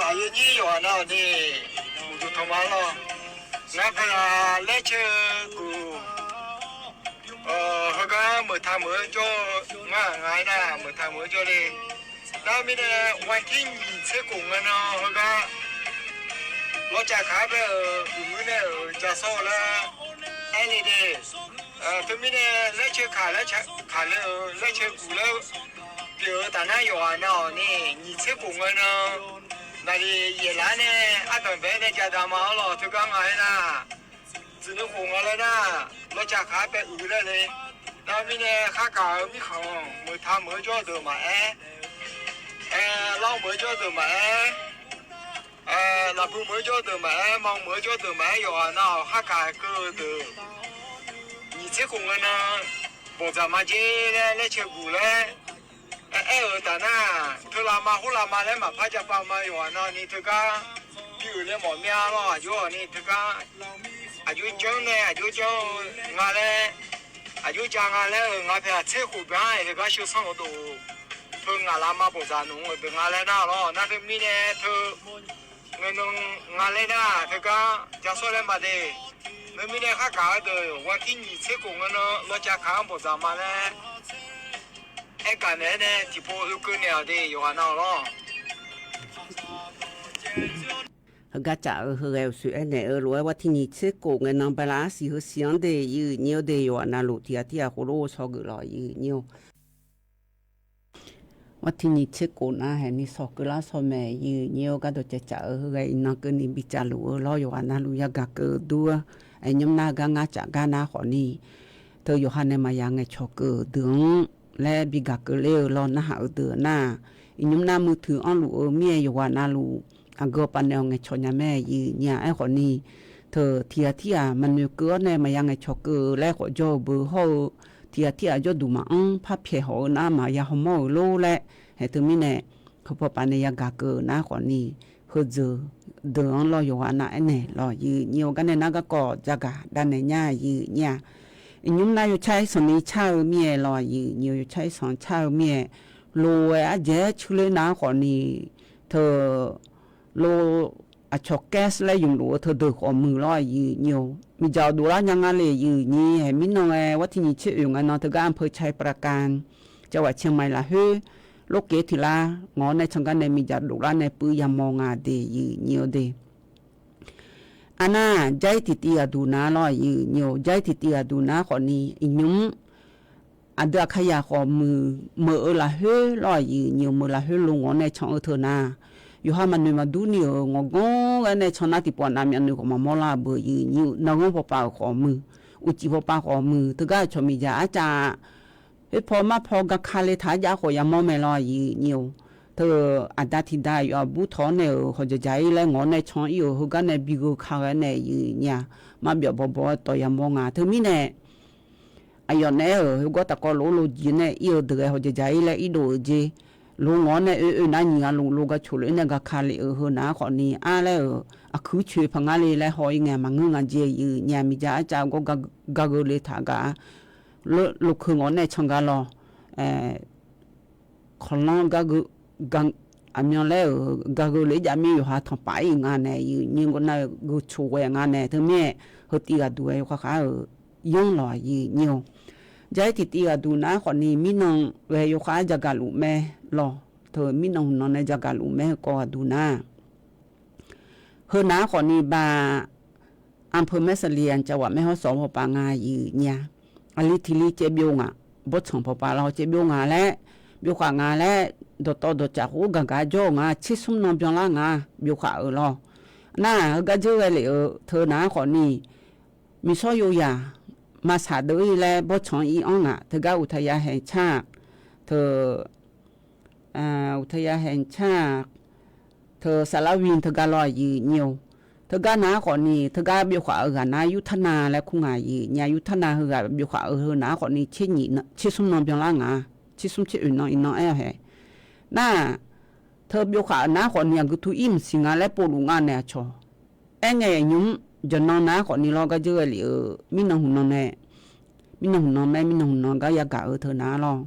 Aqyuif nyir yawqghaq nav-awq ni, uqduq tanqma lawr. Ngar paqlaq laer ceuq guq, heugar meuqtaq meuq-aer jawr-eu, ngar-aq nga aernar meuqtaq meuq-aer jawr le. Nar mirnae, วันที่ nyiq tser khof ngae nan heugar lawrcav kaq-aer bae-euq uiqmuir nae-euq ja sawr-eu laer aer le de. Teumirnae laer ceuq kaq laer ceuq kaq le-euq laer ceuq guq laer pyeuf-eu taf nar yawqghaq nav-awq ni, nyiq tser khof ngae nan naqliq yaeflar nae ardanq bae-aer nae jadav ma-awr lawq. Teugar nga aernar, tsuif nuikhof nga laer nar, lawrcav kaq-aer bae uiq laer le. Nar mirnae kharkaq-euq mirkhanq meuqtaq meuq-aer jawr-eu deuq maqaer, lar meuq-aer jawr-eu deuq maqaer, lafbui meuq-aer jawr-eu deuq maqaer, ma meuq-aer jawr-eu deuq maqaer, yawqghaq nav-awq kharkaq keuv-eu deuq, nyiq tser khof ngae nan bawqdzaq ma jer laer laer ceuq guq laer aer-euq taf nar, teu lavma khoer lavma laer maqpar japa ma. Yawqghaq nav ni teugar bi uiq laer mawf mir-a lawr. Aqjox-awq ni teugar aqjox janr nae aqjox janr-eu nga laer, aqjox ja nga laer-euq nga paeq-aq tser khof byan-aer teugar sheu sanr-eu dov, teu ngaq lavma bawqdzaq nmr-euq deuq nga laer nar lawr. Nar teumirnae teu ngae nan nga laer nar teugar ja sawr laer ma de. Nar mirnae kharkaq-eu deuq วันที่ nyiq tser khof ngae nan lawrcav kaq-anr bawqdzaq ma laer aergaq naeq-aer nae tiqpov oekeuv naeq-awq de yawqghaq nav-awq lawr. Heugar caf-eu heughae uqshoe aernaeq-eu lof-aer วันที่ nyiq tser khof ngae nan bala arsiq heusiq-anr de, aqyuif nyir-or de, yawqghaq navluf tiq ghaq tirghaq khof lof-aer shawr geuf lawq, aqyuif nyir-or. วันที่ nyiq tser khof nar haeqni shawq keuvlar shawr mae, aqyuif nyir-or. Gardawq caevcaf-eu heughae iqnan keuvni bicaf luf-eu lawr, yawqghaq navluf yagaq keuv dur-a. Aer nymr nar gar ngar caf gar nar khawfni, teu yawqha nae maqya ngaeqcawq keuv deuq-anr laer bigaq keuvler-eu lawr narhaq-eu deuq nar, iqnymr nar muiq tuiq anrluf-eu mir-aer yawqghaq navluf aqgeu pavnaeq-awq ngaeqcawq nya mae, aqyuif nyir-a. Aerkhawfni, teu tiq ghaq tirghaq maqnoeq keuv-awr nae maqya ngaeqcawq keuv-eu laer khawf jawr-eu beu hawr-eu, tiq ghaq tirghaq jawrduq maqanr parpyaeq hawq-eu nar maqya hawmawr-euq lor laer haeq teumirnae, heupaw pavnaeq yagaq keuv nar khawfni, heuzeuq deuq-anr lawr yawqghaq nav aernaeq lawq, aqyuif nyir-or. Garnae nar garkawv jagaq davnaeq nya, aqyuif nyir-a. Iqnymr nar yawtsar irsanq ni car-eu mir-aer lawr, aqyuif nyiq-eu yawtsar irsanq car-eu mir-aer, lof-aer ardzaeq-aer cuiler nar khawfni, teu, lof, aqcawq gas laer ymq luf-eu teudeuq khawf muiq lawr, aqyuif nyiq-eu miqdzaq-awq dovlar nya nga le, aqyuif nyiq-aer mirnan-aer war tiq nyiq tser oeq ngae nan teugar อำเภอไชยปราการ จังหวัดเชียงใหม่ lafkhoer lorkeq tiq lar ngawq-awr nae can gar nae miqdzaq dovlar nae puiv yamawr nga de, aqyuif nyiq-eu de. Arnar, jair tiqtiv ghaqduq nar lawr, aqyuif nyiq-eu jair tiqtiv ghaqduq nar khawfni iqnymr aqdui Aqkaqyaq khawf muiq meuq-eu lafkhoer lawr, aqyuif nyiq-eu meuq lafkhoer lo ngawq-awr nae can-eu teu nar, yawqha maqnoeq maqdur ni-euq ngawqganr ghae nae can nar tiqpov aqnav myavnuiv khawf maqmawr lar-eu beu, aqyuif nyiq-eu narghanr pawpav-euq khawf muiq, uqcif pawpav khawf muiq, teugar aqcawq miqdzaq arcav khoerpaw marpaw gakale taq-aer jav khawf yamawr mae lawr, aqyuif nyiq-eu. Teu, aqda tiqda yawf aqbur tawq-awr nae-euq hawqdzaqdzaq-ir laer ngawq-awr nae can-ir-euq heugar nae bi gheu ka ghae nae, aqyuif nyiq-aq, marbyav bawbaw-aer tawq yamawr nga. Teumirnae aqyawf naeq-aer-euq heugar tafkawv lof-aer lojiq nae ir-eu deuq ghae hawqdzaqdzaq-ir laer irdov-euq jeq, lof ngawq-awr nae oe oe nar nyiq ghaq luf lo gar coq lef-aer nae gaka lef-euq heu nar khawfni, ar laer-euq aqkuir coeq paq ngar le laer haw-ir ngae maqngeur nga jeq, aqyuif nyiq-aq, miqdzaq arcav gawr gar gheu le taq gaq-a, lokeu ngawq-awr nae can gar lawr, kawqlanr gar gheu, aqmyan laer-euq gar gheu le-aer jav mir yawqha tanqpaf-ir nga nae, aqyuif nyiq-eu nar-eu gheu coq ghae nga nae, teumirnae heutiv ghaqduq-aer yawkhav khav-euq yanr lawq, aqyuif nyiq-eu. Jair tiqtiv ghaqduq nar khawfni mirnan ghae yawkhav-aer jagaq luf mae lawr, teu mirnan hmq nan nae jagaq luf mae heukawv ghaqduq nar Heu nar khawfni ba, อำเภอแม่เสลียง จังหวัดแม่ฮ่องสอน pawpav nga, aqyuif nyiq-a. Aqli tiq li caev byov ngaq, bawrtsanq pawpav lawr caev byov ngaq laer, byov khaf nga laer, dawqtawv dawqtsaf khof gaq gaq jawr-eu nga, tsersmr nan byanlar nga, byov khaf-euq lawr. Nar heugar dzeur ghae lef-euq teu nar khawfni, miqsawr yozaq maqsaq deuv-ir laer bawrtsanq-anr ir-anr ngaq, teugar uqtaya haeq car-aq, teu, uqtaya haeq car-aq, teu saflar wi teugar lawr, aqyuif nyiq-eu. Teugar nar khawfni teugar byov khaf-eu ghaq nar yurtarnav laer kur ngaq, aqyuif nyiq-a. Yurtarnav heughaq byov khaf-eu heu nar khawfni tser nyiq tsersmr nan byanlar ngaq, tsersmr tser oeq nan iqnan aer-awq haeq. Nar-aq, teu byov khaf-euq nar khawfni aqgeu tu ir mqsiq nga laer povluf nga naeq aqcawq. Aerngae nymr, jaqnan nar khawfni lawr gar dzeur ghae lef-euq mirnan hmq nan nae, mirnan hmq nan mae, mirnan hmq nan gar yagaq-eu teu nar lawr.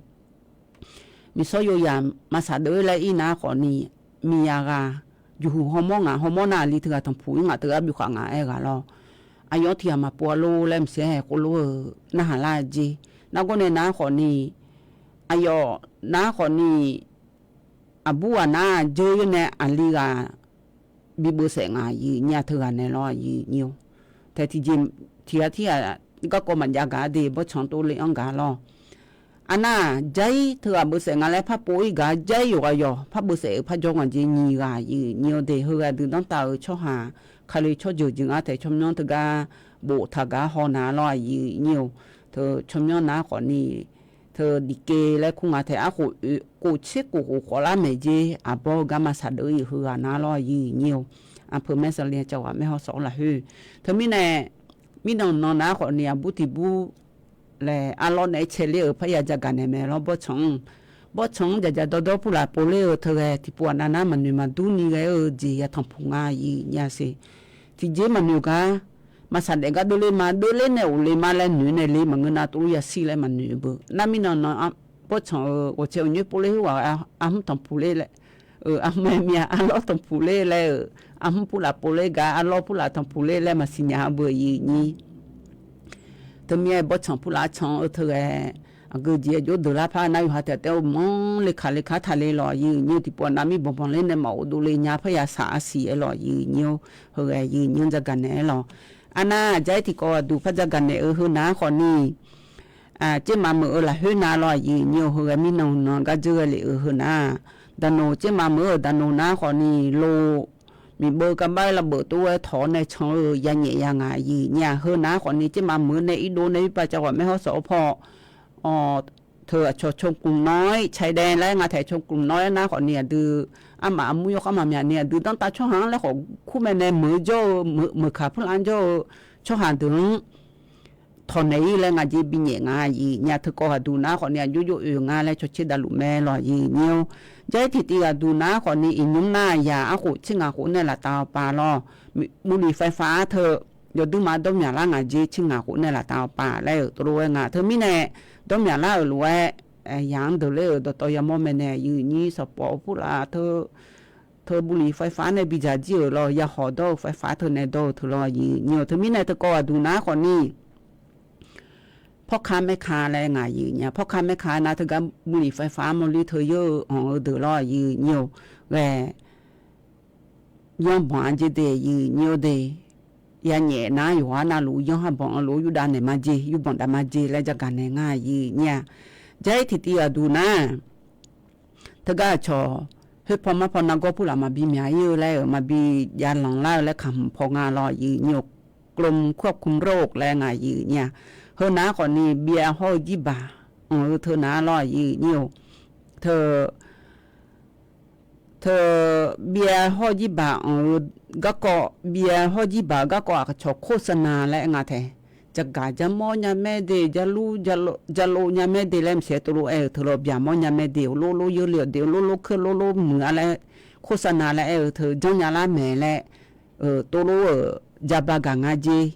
Miqsawr yozaq maqsaq deuv-ir laer ir nar khawfni, miqyaq ghaq juqhuq hawmawr ngaq, hawmawr nar aqli teughaq tanqpuq-ir ngaq, teugar byov khaf ngaq aer ghaq lawr. Aqyawf tiq ghaq maqpov-a lor laer mqsiq-aer haeq khoerlof-eu narhaq lar jeq. Nargawr nae nar khawfni, aqyawf nar khawfni, aqbur ghaq nar dzeur-ir nae aqli ghaq bi beuvsaef ngaq, aqyuif nyiq-a. Teughaq naeq lawr, aqyuif nyiq-eu. Tae tiqjeq tiq ghaq tirghaq garkawv maqjav gaq-a de, bawrtsanq tov le-anr gaq lawr. Arnar, jair teughaq beuvsaef nga laer par pov-ir gaq-a, jair yawqghaq yawq par beuvsaef-euq par jawr ngaq jeq nyiq ghaq, aqyuif nyiq-eu de. Heughaq deuq danrtav-euq tsawrhaq, Kali tsawrjeuq jeq ngar taef tsawrmyanr teugar boftaq gaq-a haw nar lawr, aqyuif nyiq-eu. Teu tsawrmyanr nar khawfni, teu diqkev laer kur nga taef arkhof oe khof tser khof khof khawf lar maeq jeq, aqbawr-eu gar maqsaq deuv-ir heughaq nar lawr, aqyuif nyiq-eu. อำเภอแม่เสลียง จังหวัดแม่ฮ่องสอน lafkhoer. Teumirnae, mirnan nan nar khawfni aqbur tiqbur laer arlawr naeq-aer caeler-euq parya jagaq naeq mae lawr, bawrtsanq-anr. Bawrtsanq-anr dzaqdzaq dawrdawr purlaf povler-eu teu ghae tiqpov aqnav nar maqnoeq maqdur ni ghae-eu jeq yatanqpuq nga, aqyuif nyiq-a siq. Tiqjeq maqnoeq gar, maqsaq daef gar deuvler ma, deuvler nae ghofle ma laer noeq nae le maqngeur nar tov yashir laer maqnoeq beu. Nar mirnan nan bawrtsanq-eu ghawqtsaev ghawqnyoer povler khoerghaq-euq arhmr tanqpuq ler laer, arhmr aer mir-a, arlawr tanqpuq ler laer-euq, arhmr purlaf povler gar arlawr purlaf tanqpuq ler laer maqsiq nya-a beu, aqyuif nyiq. Teumirnae bawrtsanq purlaf-aer can-eu teu ghae, aqgeu jeq aqjox deuq lar par nar yawqha taef taef-eu manr le kaq le kar taq le lawq, aqyuif nyiq-eu. Tiqpov aqnav mir banqbanq ler nae maqghov dov le nya parya saq-a siq-aer lawq, aqyuif nyiq-eu. Heu ghae aqyuif nyiq-anr jagaq naeq-aer lawq. Arnar, jair tiqkawv ghaqduq par jagaq naeq-eu heu nar khawfni, tsermaf meuq-eu lafkhoer nar lawr, aqyuif nyiq-eu. Heu ghae mirnan nan gar dzeur ghae lef-euq heu nar, daqnoq tsermaf meuq-eu daqnoq nar khawfni lo, miqbeuv kavbav-aer lavbeuf tov-aer tawq-awr nae can-eu yanyaef ya ngaq, aqyuif nyiq-a. Heu nar khawfni tsermaf meuq-eu nae irdov nae irpav caqghawq maer hawr sawq-eu paw teu aqcawq ชนกลุ่มน้อยชายแดน laer nga taef ชนกลุ่มน้อย aer nar khawfni aqdui armaf armur yawkhav maqmyaq ni aqdui danrtav tsawrhaq-anr laer khawf kur mae nae meuq-eu jawr-eu meuq kaq purlaf-anr jawr-eu tsawrhaq deuq-anr tawqnaeq-ir laer ngaq jeq binyaef nga, aqyuif nyiq-a. Teukawv ghaqduq nar khawfni aqjox jox oeq nga laer cawtser davluf mae lawq, aqyuif nyiq-eu. Jair tiqtiv ghaqduq nar khawfni iqnymr nar yaq arkhof tser ngaq khof nae laftav-eu pav lawr, murlif faifaq-ar teu yawduir ma dawr myaqlar ngaq jeq, tser ngaq khof nae laftav awqpav laer-euq tov lof-aer nga. Teumirnae dawr myaqlar-euq lof-aer, yaq-anr deuq ler-euq dawqtawv yamawr maeqnaeq, yuif nyir sanqpawf-eu purlaf teu, teu บุหรี่ไฟฟ้า nae bidzaq jir-euq lawr, yahawq dawr-eu ไฟฟ้า teunae dawr-eu teu lawr, yuif nyir-awq. Teumirnae teukawv aqduq nar khawfni พ่อค้าแม่ค้า laer ngaq yuif nyir-a. พ่อค้าแม่ค้า nar teugar บุหรี่ไฟฟ้า mawrli teu yeur-eu anq-eu deuq lawr, yuif nyir-awq. Ghae yanr banq-a jeq de, yuif nyir-awq de. Yanyaef nar yawqghaq navluf yanr har banq-eu lof-aer yurdav naeq ma jeq, yurbanq dav ma jeq laer jagaq naeq nga, yuif nyir-a. Jar-ir tiqtiv aqduq nar, teugar aqcawq khoerpaw marpaw nargawr purlaf maqbi myaq-ir-eu laer-euq maqbi javlanq lar-eu laer kaqhmq paw nga lawr, yuif nyir-awq. กรมควบคุมโรค laer ngaq yuif nyir-a. Heunav khawfni byav hawr-eu jirbaq anq-eu teu nar lawr, yuif nyir-awq. Teu teu byav hawr jirbaq anq-eu garkawv, byav hawr jirbaq-eu garkawv aqcawq โฆษณา laer nga tae. Jagaq jar mawr nya mae de, jar lur jar lov nya mae de laer maqsiq-aer tov lof-aer-euq teu lawr, byaq mawr nya mae de, lor lor yeur le-awq de, lor lor keuv lor lor muiq-a laer, โฆษณา laer aer-eu teu janrnya lar maeq laer, tov lof-euq jaba gaq nga jeq.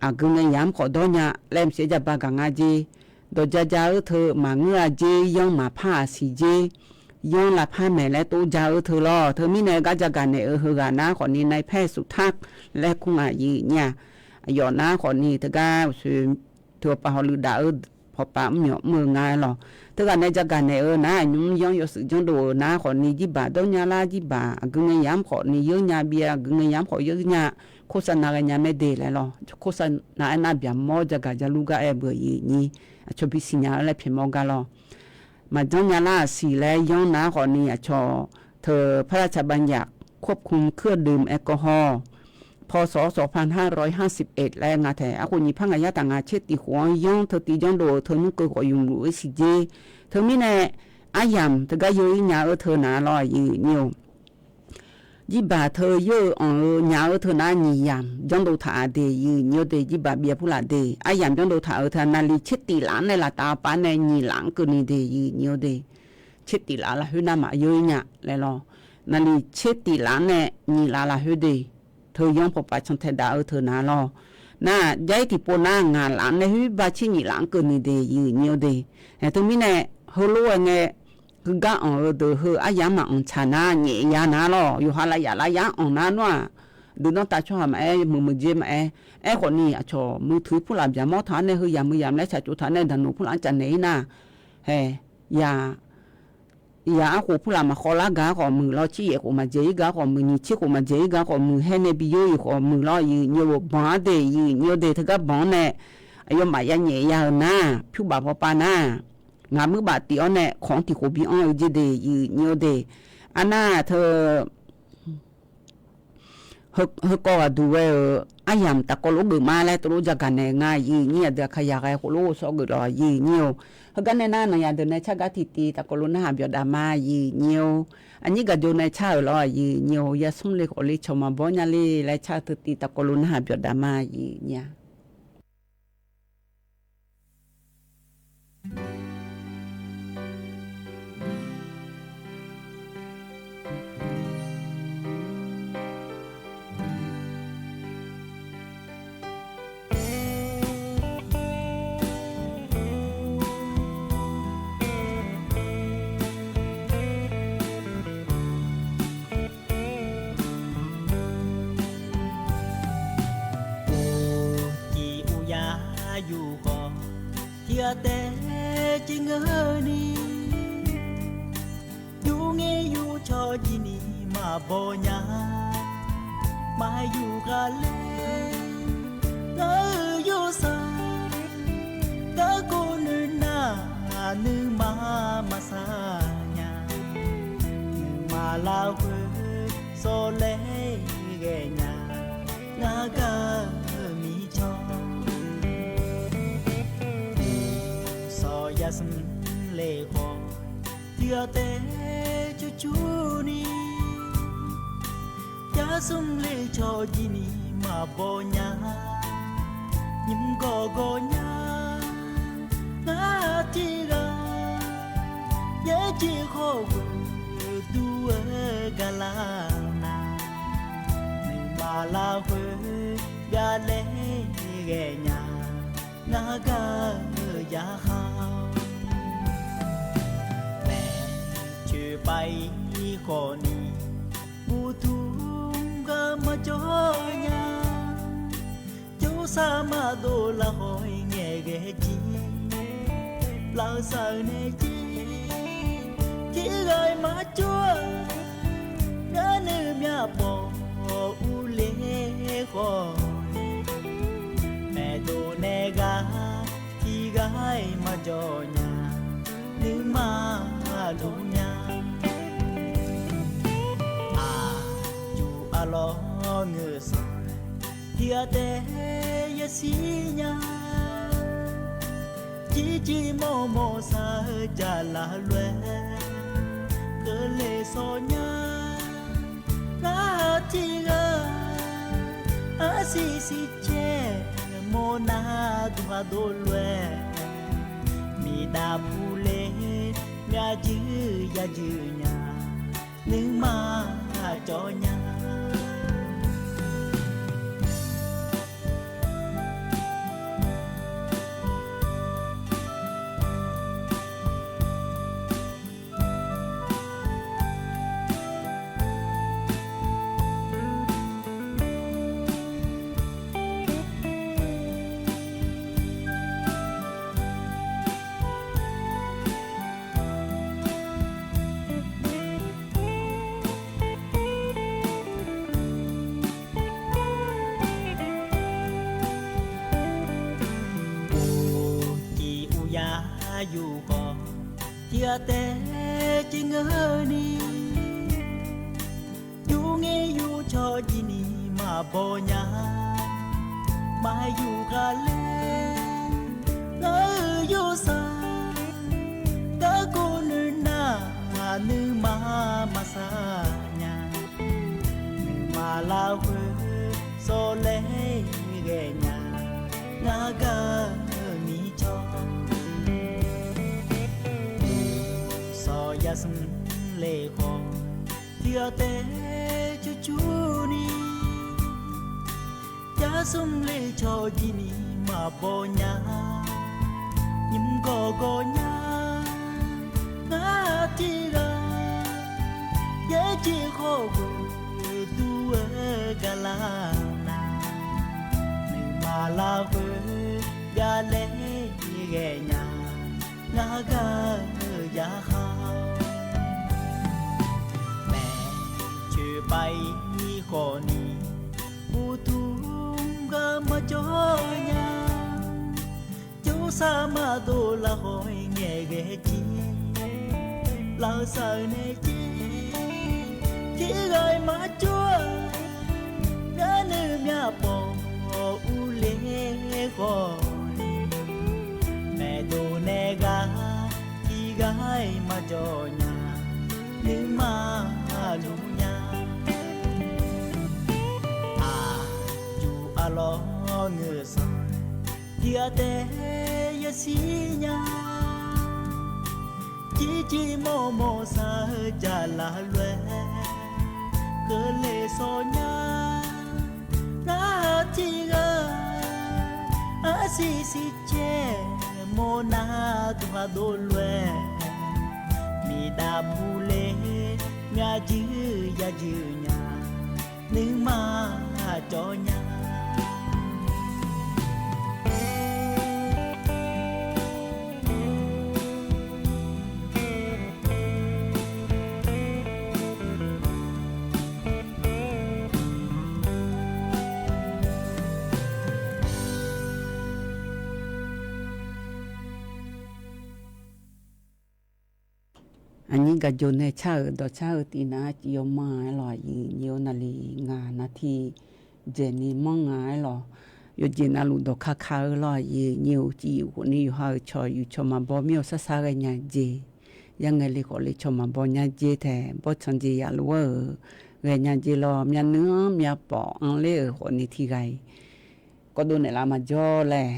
Aqgeu ngae yamq khawf dawr nya laer maqsiq-aer jaba gaq nga jeq. Dawqja ja-eu teu maqngeur-a jeq, yanr maqpar-aq siq jeq. Yanr lavpar maeq laer tov ja-eu teu lawr. Teumirnae gar jagaq naeq-eu heughaq nar khawfni นายแพทย์สุทัศน์ laer kur ngaq yuif nyir-a. Aqyawf nar khawfni teugar uqshoe teu awqpav hawluiv daf-eu pawqpav mrmyawf mr-eu nga-aer lawr. Teughaq nae jagaq naeq-eu nar, aqnymr yanr yawshuif janrdov-euq nar khawfni jirbaq dawr nya lar, jirbaq aqgeu ngae yamq khawfni yeur nya byav, aqgeu ngae yamq khawf yeur nya, โฆษณา ghae nya mae de laer lawr. โฆษณา aernar byaq mawr jagaq ja lur gar aer beu-euq yuif nyir, aqcawq bisiq nya-eu laer pyaeqmawr gar lawr. Maqjanr nya lar-aq siq laer yanr nar khawfni aqcawq teu พระราชบัญญัติควบคุมเครื่องดื่มแอลกอฮอล์ พ.ศ. สองพันห้าร้อยห้าสิบเอ็ด laer nga tae. Arkhof nyiq par ngaq yar taf ngaq tser tif khof-anr yanr teu tiv janrdov-euq teu nymr keuv khawf yumq luf-eu siq jeq. Teumirnae aryamq teugar yeu-ir nya-eu teu nar lawr, yuif nyir-awq. Jirbaq teu yeur-eu anq-eu nya-eu teu nar nyiq yamq janrdov taq-a de, yuif nyir-awq de. Jirbaq byav purlaf de, aryamq janrdov taq-euq teu naqli tser tif laf-anr nae laftav paf-anr nae nyiq laf-anr keuvni de, yuif nyir-awq de. Tser tif laf lafkhoer nar maqyeur-ir nya laer lawr. Naqli tser tif laf-anr nae nyiq laf lafkhoer de, teu yanr pawqpav cantae dav-eu teu nar lawr. Nar jar-ir tiqpov nar ngaq laf-anr nae khoer ba tser nyiq laf-anr keuvni de, yuif nyir-awq de. Ae teumirnae heulof-aer ngae, heugar anq-eu deuq heu aryamq maqanq tsaq nar nyaef ya nar lawr. Yawqha lav yaf lav yar anq nar nawr-aq, deuq danrtav tsawrhaq maqaer, muiq muiq jeq maqaer, aerkhawfni aqcawq muiq tuiq purlaf byaq mawr taq-anr nae heu yamq heu yamq laer tsaq tsov taq-anr nae daqnoeq purlaf-anr cavnaeq-ir nar, hae, ya ya arkhof purlaf maqkhawv lar gaq-ar khawf muiq lawr, tser yaef khof maqdzaeq-ir gaq-ar khawf muiq, nyiq tser khof maqdzaeq-ir gaq-ar khawf muiq, haer nae bi yeur-ir khawf muiq lawr, yuif nyir-awq. Banq-ar de, yuif nyir-awq de. Teugar banq-anr nae aqyawfmaf ya nyaef ya-euq nar, pyur baf pawqpav nar, ngaq muir baf tif-awr nae khawq-anr tiq khof bi anr-eu jeq de, yuif nyir-awq de. Arnar teu heukawv ghaqduq ghae-euq aryamq tafkawv lof geufma laer tov lof jagaq naeq nga, yuif nyir-awq de. Aqkaq yaq ghae khof lof ghovshaw geuf lawq, yuif nyir-awq. Heugar nae nar naqyaq deuq nae car gar tiqtiv tafkawv lof narhaq byawf dav ma, yuif nyir-awq. Aqnyir gaqjo nae car-euq lawr, yuif nyir-awq. Yasmr le khawf le cawq maqbawr nya le laer car-eu teu tiv tafkawv lof narhaq byawf dav ma, yuif nyir-a. Uqcif uqyaf yuf khawf, tiq ghaq taef civ ngeur ni. Yur ngaer yur cawq jir ni maqbaw nya. Maqyuf ghaq ler, ngar-euq yawrsaq, garkawv nuinar-aq nuima maqsaq nya. Nuima lafkhoer sawv laer ghae nya, ngar gaq-eu mircawr. Sawq yasmr le khawf, tiq ghaq taef cur cur ni. Yasmr le cawq jir ni maqbaw nya. Nymr gawqgawq nya, ngar tiq ghaq yaerjeq khawf ghoeq dur-eu gaqlar na. Nuima lafkhoer Yalaer ghaenya, ngar gar-eu yarkhaq-awr, maeqtsoeq pav-ir khawf ni, uqduq gar maqjawr nya. Jawrsar maqdov lafkhawf-ir ngaeqghae jir, lafsaq-eu nae jir, tirghaq-iq maqjawr-a. Ngar nuimyav pawf urler khawf, maeqdov nae ghaq tiqghaq-iq maqjawr nya, nuima luf nya. Aqyuif arlawr ngeur sanq, tiqghaq taef yashir nya. Jirjir mawrmawr shar-eu jaqlaf lof-aer, keuvle shawr nya. Ngar tiqghaq arsiq siqcaer, mawrnar duqhaq dov lof-aer, miqdav puler myavjuir yajur nya, nuima cawv nya. Uqcif uqyar yuf khawf, tiqghaq taef jir ngeur ni, yur ngir yur cawv jir ni maqbaw nya. Maqyuf khaq ler, ngar-euq yawsar, garkawv noeq nar, nuima maqsar nya. Nuima lafkhoer sawrlaer ghaenya, ngar gar-eu mircawr, sawq yasmr le khawf, tiqghaq taef cur cur ni, yasmr le cawv jir ni maqbaw nya. Nymr gawqgawv nya, ngar tiqghaq yaerjeq khawf ghoe dur-aer gaqlar nar, nuima lafkhoer yalaer ghaenya, ngar gar-eu yarkhaq-awr, maeqtsoeq pav-ir khawf ni, uqduq gar maqjawr nya. Jawrsar maqdov lafkhawf-ir ngaeqghae jir, lafsaq-eu nae jir, tirghaq-iq maqjawr-a. Ngar nuimyav pawf urler khawf ni, maeqdov nae ghaq tiqghaq-iq maqjawr nya, nuima luf nya. Aqyuif arlawr ngeur sanq, tiqghaq taef yashir nya. Jirjir mawrmawr shar-eu jaqlaf lof-aer, keuvle shawr nya. Ngar tiqghaq arsiq siqcaer, mawrnar duqhaq dov lof-aer, miqdav puler myavjuir yajur nya, nuima cawv nya. Aqnyir gaq jawr nae car-euq dawqcar heu tiv nar, aqciv yawmanr-aer lawq, aqyuif nyi-or, naqli ngaq nar tiq dzaeq ni manr nga-aer lawq. Yawqjeq navluf dawqkar ka-eu lawq, aqyuif nyi-or. Civ yuf khawf ni yawqha-euq cawq yuf cawq maqbaw mir-awr sar sar ghaenya jeq, yarngae le khawf le cawq maqbaw nya jeq taeq bawrtsanq jeq yaf lof-aer-euq ghaenya jeq lawq. Myavnuiv-anr myavpawf anrler-euq khawf ni tiqghaq-iq kawvdov naeqlaf maqjawr laer,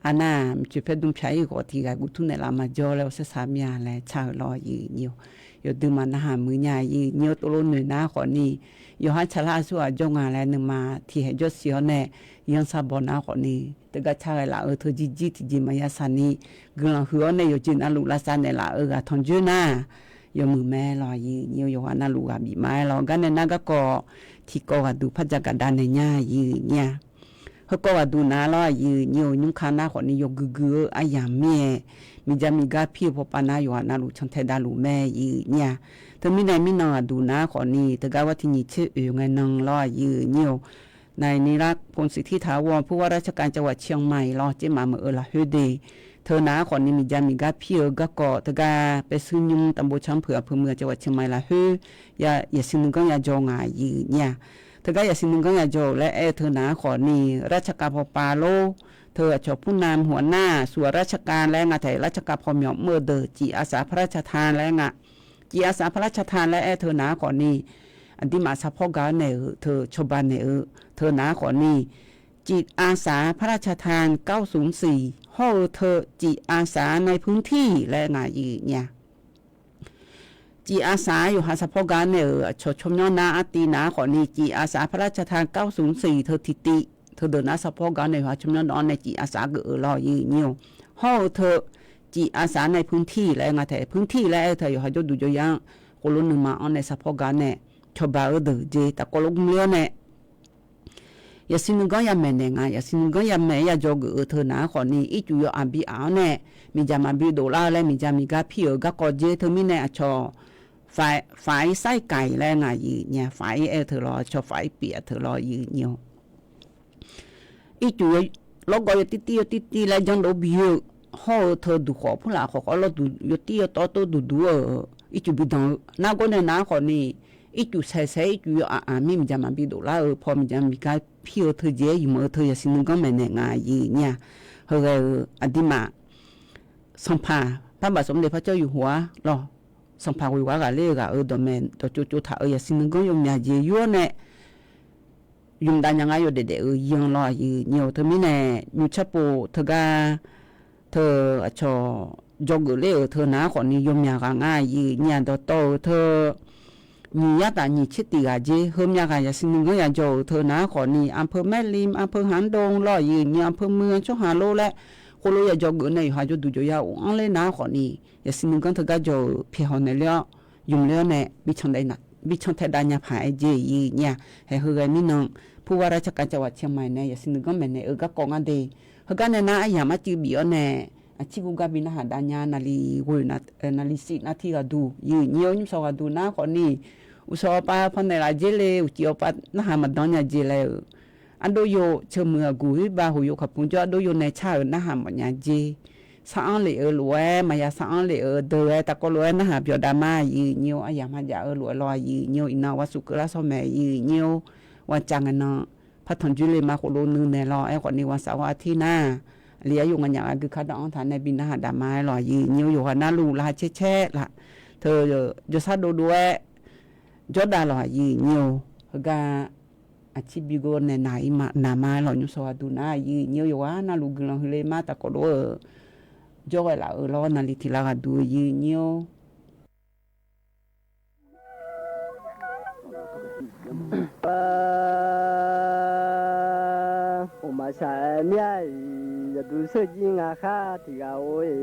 arnar mqcoeq paer dm pyaq-ir khawf tiqghaq guvtur naeqlaf maqjawr laer, awrsar sar mir-a laer car-euq lawq, aqyuif nyi-or. yawqdui maqnarhaq muiq nya. Aqyuif nyir-eu tov lof noeq nar khawfni, yawqha tsaqlar aqsur ghaq jawr nga laer nuima tiqhaeq jawr siq-awr nae, yanrsar baw nar khawfni, teugar car ghae laf-eu teu jirjir tiqjeq maqya saqni, guiqlanq huiq-awr nae yawqjeq navluf lavsav naeqlaf-eu ghaq tanrjoer nar, yawmuiq mae lawq. Aqyuif nyir-eu yawqghaq navluf ghaq bif ma-aer lawq. Garnae nar garkawv tiqkawv ghaqduq par jagaq davnaeq nya. Aqyuif nyir-a, heukawv ghaqduq nav lawr. Aqyuif nyir-eu nymrka nar khawfni yawgui gui-eu aryamq mir-aer, miqja miqgar pir-eu pawpav nar yawqghaq navluf cantae davluf mae. Aqyuif nyir-a, teumirnae mirnan ghaqduq nav khawfni teugar ghar tiq nyiq tser oeq ngae nan lawr. Aqyuif nyir-eu ในนิรักพงศ์สิทธิถาวร ผู้ว่าราชการจังหวัดเชียงใหม่ lawr, tsermaf meuq-eu lafkhoer de. Teu nav-ar khawfni miqja miqgar pir-eu garkawv teugar paershuir nymr ตำบลช้างเผือก อำเภอเมือง จังหวัดเชียงใหม่ lafkhoer yasiq nuiganr yajawr nga. Aqyuif nyir-a, teugar yasiq nuiganr yajawr-euq laer aer-eu teu nav-ar khawfni, ราชการ pawpav lor, teu aqcawq ผู้นำ หัวหน้าส่วนราชการ laer nga taef ราชการ pawmyawf mr-eu deuq จิตอาสาพระราชทาน laer nga. จิตอาสาพระราชทาน laer aer-eu teu nav-ar khawfni, aqduimaf sarpawr gaq-awr naeq-euq teu cawba naeq-eu teu nav-ar khawfni, จิตอาสาพระราชทาน เก้าศูนย์สี่ hawr-eu teu จิตอาสาในพื้นที่ laer nga. Aqyuif nyir-a, จิตอาสา yawqha sarpawr gaq-awr naeq-euq aqcawq tsawrmyanr nar artiv nav-ar khawfni, จิตอาสาพระราชทาน เก้าศูนย์สี่ teu tiqtiv teudeuq nar sarpawr gaq-awr nae yawqha tsawrmyanr dawv-awr nae จิตอาสา geuf-euq lawr. Aqyuif nyir-a, hawr-eu teu จิตอาสาในพื้นที่ laer nga taef พื้นที่ laer aer-eu teu yawqha jawrduq jawryar-anr, khof lof nuima-anr nae sarpawr gaq-awr nae cawba-eu deuq jeq tafkawv lof gmr ler-awr nae, yasiq nuiganr yamaeq naeq nga. Yasiq nuiganr yamaeq-aer yajawr geuf-eu teu nav-ar khawfni, ircuf yawaf bi aq-awr nae, miqdzaq maqbi dof lar-eu laer miqja miqgar pir-euq garkawv jeq teumirnae aqcawq ฝาย ไส้ไก่ laer nga. Aqyuif nyir-a, ฝาย aer-eu teu lawr, aqcawq ฝาย pyeuf-a teu lawr. Aqyuif nyir-a, ircuf lawrgawv yawtirtir yawtirtir laer janrdov bi-eu, hawr-eu teu duq khawf purlaf khawf khawf lawrduq yawtir yawtawv tov duqduq-eu ircuf bi danq-eu nargawr nae nav-ar khawfni, ircuf saeq saeq ircuf yawaf aq mir miqdzaq maqbi dof lar-eu paw miqdzaq miqgar pir-eu teu jeq-aer yumq-eu teu yasiq nuiganr maeqnaeq nga. Aqyuif nyir-a, heughaq-euq aqduimaf sanqpaq parbaf สมเด็จพระเจ้าอยู่หัว lawr, sanqpaq ghoeq ghaq ghaqler-eu ghaq-euq dawqmaeq dawqtsov tsovtaq-euq yasiq nuiganr yawmyaq jeq yur-awr nae yumq dav nya ngar yawdaef daef-euq yan lawr. Aqyuif nyir-a, teumirnae nymrcar pov teugar teu aqcawq dzawgeuf ler-euq teu nav-ar khawfni yawmyaq ghaq ngar. Aqyuif nyir-a, dawqtawv-euq teu nyiq yar taf nyiq tser tiq ghaq jeq heumyav ghaq yasiq nuiganr yajawr-euq teu nav-ar khawfni, อำเภอแม่ริม อำเภอหางดง lawr. Aqyuif nyir-a, อำเภอเมือง tsawrhaq lor laer khof lof yajawr geuf nae yawqha jawrduq jawryar of-anr ler nav-ar khawfni, yasiq nuiganr teugar jawr-euq pyaeqhaw naeq ler-awr, yumq ler-awr nae bi cantae dav nya paq-aer jeq. Aqyuif nyir-a, haeq heughae mirnan ผู้ว่าราชการจังหวัดเชียงใหม่ nae yasiq nuiganr maeqnaeq-eu garkawv ngar de. Heugar nae nar aryamq arcuiv bif-awr nae, aqcir guv gar bi narhaq dav nya, naqli ghoe naqli shif navtir ghaqduq. Aqyuif nyir-a, nymrshawq ghaqduq nar khawfni, uqshawq awqpav pawnaeq laf jer le, uqcif awqpav narhaq maqdan nya jeq laer-euq, ardov yo ceuq muiq aqguq ir bav hoq yo kaqpmq jawr ardov yo nae car-euq narhaq mawf nya jer. Sar-anr lef-eu lof-aer maqya sar-anr lef-eu deuq-aer tafkawv lof-aer narhaq byawq dav ma. Aqyuif nyir-a, aryamq hajav-eu lof-aer lawr. Aqyuif nyir-a, iqnan wa suf keuvlar shawr mae. Aqyuif nyir-a, wa cav ngae nan par tanqjoer le ma khof lof nuinaeq lawr. Aerkhawfni wa saf-awr artir nar, aqli ar yov nganyaf ghaq gui kar dawv-anr taq nae bi narhaq dav ma-aer lawr. Aqyuif nyir-a, yawqghaq narluf laqkhaq caer caer laf teu jawrshar dovdov-aer jawrdav lawq. Aqyuif nyir-a, heugar aqcir bi gor nae naq ir ma naq ma-aer lawq. Nymrshawq ghaqduq nar aqyuif nyir-a, yawqghaq narluf guiqlanq huiq le ma tafkawv lof-eu jawrghae laf-euq lawr. Naqli tiq lar ghaqduq aqyuif nyir-a. Maqshaq-aer mir-a-iq, yaqduq sheur jir ngaq khar tiq ghaq-or-e,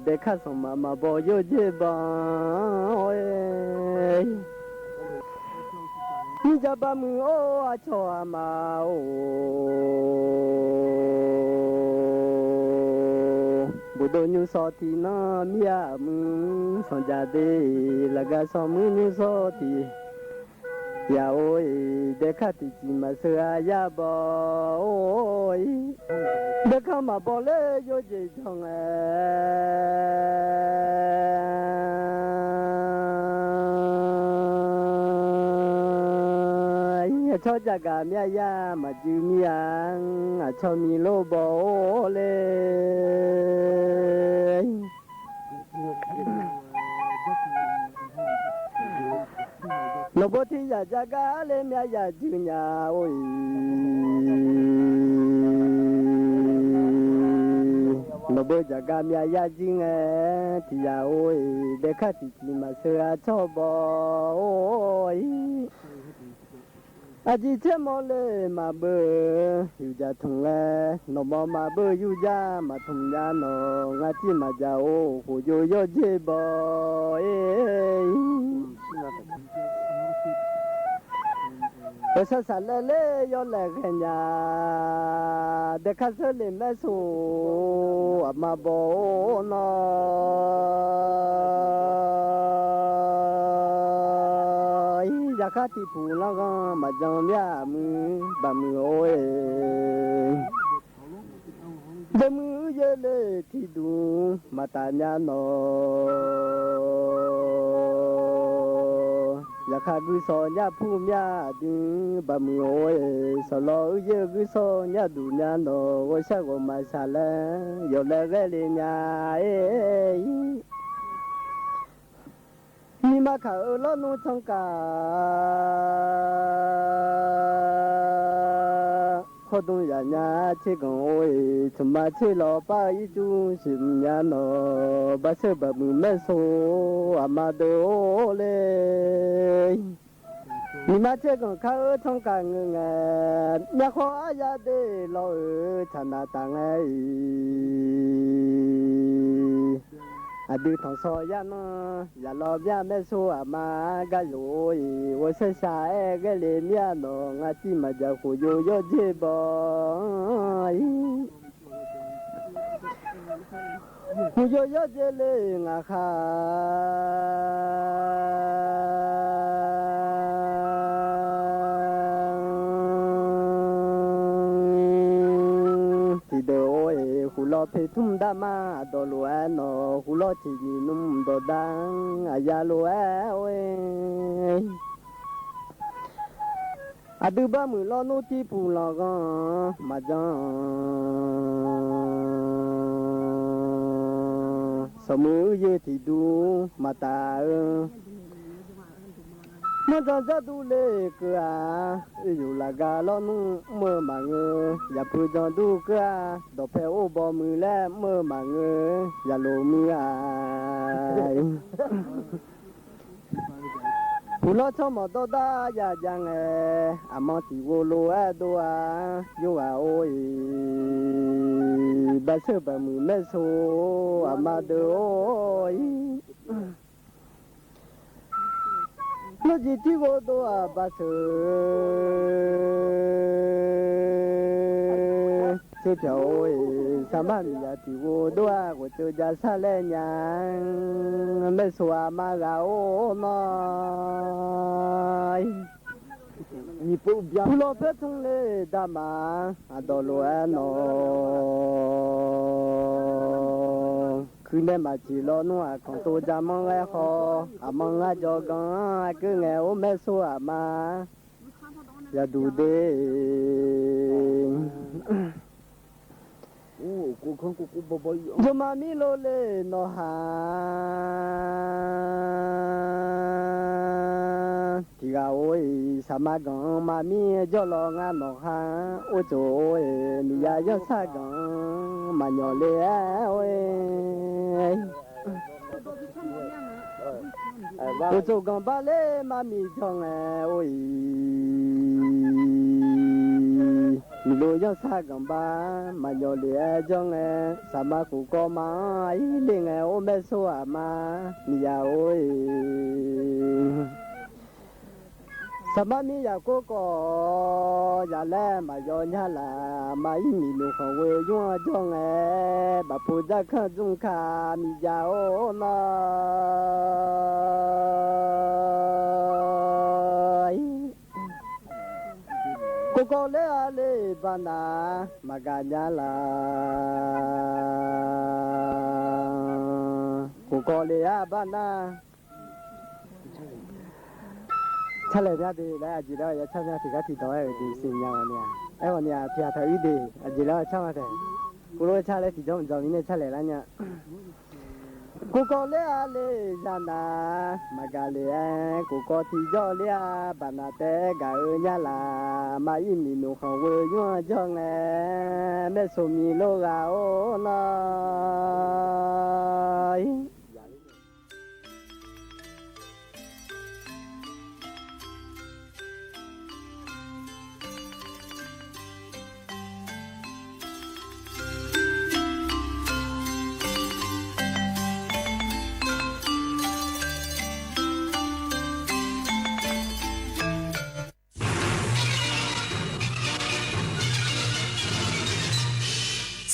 daekar sanqma maqbaw yawjer ban-awr-e, mirjaq bar muiq-or aqcawq aqma-or, bofdov nymrshawr tiq nanr mir-a muiq sanqjaq de, lafgar shawr muiq nymrshawr tiq yaq-or-e, daekar tiqciq maqsheu-a yar baw-or-e, daekar maqbaw ler yawjeq janr ngae, aqcawq jaqgaq mir-a yar maqjuir mir-a, aqcawq miq lor baw-or le. Nawqbaw tiq yaq jaqgaq le mir-a yaq juir nya-or-iq. Nawqbeu jaqgar myav yar jir ngae, tiq yaq or-eq, daekar tiqtiq maqsheu-a tsawrbaw or-ir. Aqjeq tsermawr le maqbeuv yurjaq tmq ngae, nawqmawr maqbeuv yurjaq maqtmq nya nawq, ngar tir maqjaq or, khofjov yawrdzer baw-ir. Ghawqshaq shaqlaev ler yawlaeq ghaenya, daekar seurle maer so aqma baw or nawr-ir. Yaqkhar tiqpuq lanrghanr maqjan mir-aq muiq baqmuiq or-eq. Deuq muiq uiqyaer le tiqduq maqtaf nya nawq, yaqkhar guirshawr nyar pur myav aqdui baqmuiq or-eq. Sawqlawr uiqyaer guirshawr nyar duq nya nawq, ghawqshaq ghawqmaf shaqlaev yawlaeq ghaer le nya-ir. Nyiq ma kaq-eu lawrnmr tsanr kaq, khawrdmr yaf nya tserganq or-eq, tsmqma tser lawr par-eu ircuf siqmq nya nawq, baqsheuq baqmuiq maer so aqma deuq or le. Nyiq ma tserganq kar-eu tsanr kaq ngeur ngae, myavkhawr aryar de lawr-euq tsaqnaq taf ngae-iq, aqdui tanqshawr yarnmr yaqlawr myav maer so aqma gar yawq or-eq, ghawqshaq shaqlaev ghaer le mir-aq nawq, ngar tir maqjaq khofjov yawrdzer baw-ir. Khofjov yawrdzer le ngaq khaq tiqdeuq or-eq, khoflawr poeqtmr darma aqdawq lof-aer nawq, khoflawr tiqnyiq nmr dawqdar aqya lof-aer or-eq. Aqdui barmuiq lawrnmr tirpuq lanrghanr maqjan-anr, sanqmuiq uiqyaer tiqduq maqtaf-eu, manrjan jar dur le keuv-aq, oeqyuq lafgar lawrnmr mr-eu maqngeur, yaqpui jan dur keuv-aq, dawqpae or baw muiq laer mr-eu maqngeur, yaqlof muiq-aq. Puqlawr tsawrmawq dawrdar ya jav ngae, aqmanr tiqghov lof-aer dov-a, yorghaq or-eq, baqsheuq baqmuiq maer so aqma deuq or-ir. Nawr jeq tirghov dov-aq baqsheuq tserpyaq or-eq, saqmar miqyaq tiqghov dov-aq ghoftseuv ja sharlaer nya, maer so aqma ghaq or nawr-ir. Puqlawr poeqtmr le darma aqdawq lof-aer nawq, kuirnae maqtiq lawrnmr aqkanq tov ja manr ghaer khawf, aqmanr ngar jawrganr-anr aqkeuv ngae or maer so aqma yaqduq de. Jawrma mir lov le nawq ha, tiq ghaq or-eq, saqma ganq-anr maqmir jawrlawq ngar nawq ha, or tsof or-eq, miqya yanrsar ganq-anr maqnyawq le-aer or-eq. Uqtsof ganqbar ler mar miq jawr ngae or-iq, miqlo yanrsar ganqbar maqnyawq le-aer jawr ngae, saqma khof kawv ma-anr aqir le ngae or maer sor aqma miqya or-iq. Saqmar mir yaqkov khawf yaqlaer maqyaw nyar laf, aqma ir miqloq khanqghoe yur-anr jawr ngae, bafpu dzarkanr dzmr ka miqya or nawr-ir. Kov kawv ler-a le baqnav maqgaq nya laf, kov kawv le-a baqnav. Carlaeq mya de laer aqjeq laer ya car mya tiqgar tiqdawq-aer-euq jeq siqnya ghawq ni-aq, aerghawq ni-aq tiqghaq taq-ir de, aqjeq laer car ma taef. Kov lof-aer car laer tiqjawr mqdzawq mirnae carlaeq lar nya. Kofkawv ler-a le zanaq, maqgaq le-aer kofkawv tiqjawr ler-a, baqnaq taef-aer gaq-eu nyarlaf, maqir miqnoeq khanq ghoe nymr-anr jawr ngae, maersaq miq lof ghaq-or nawr.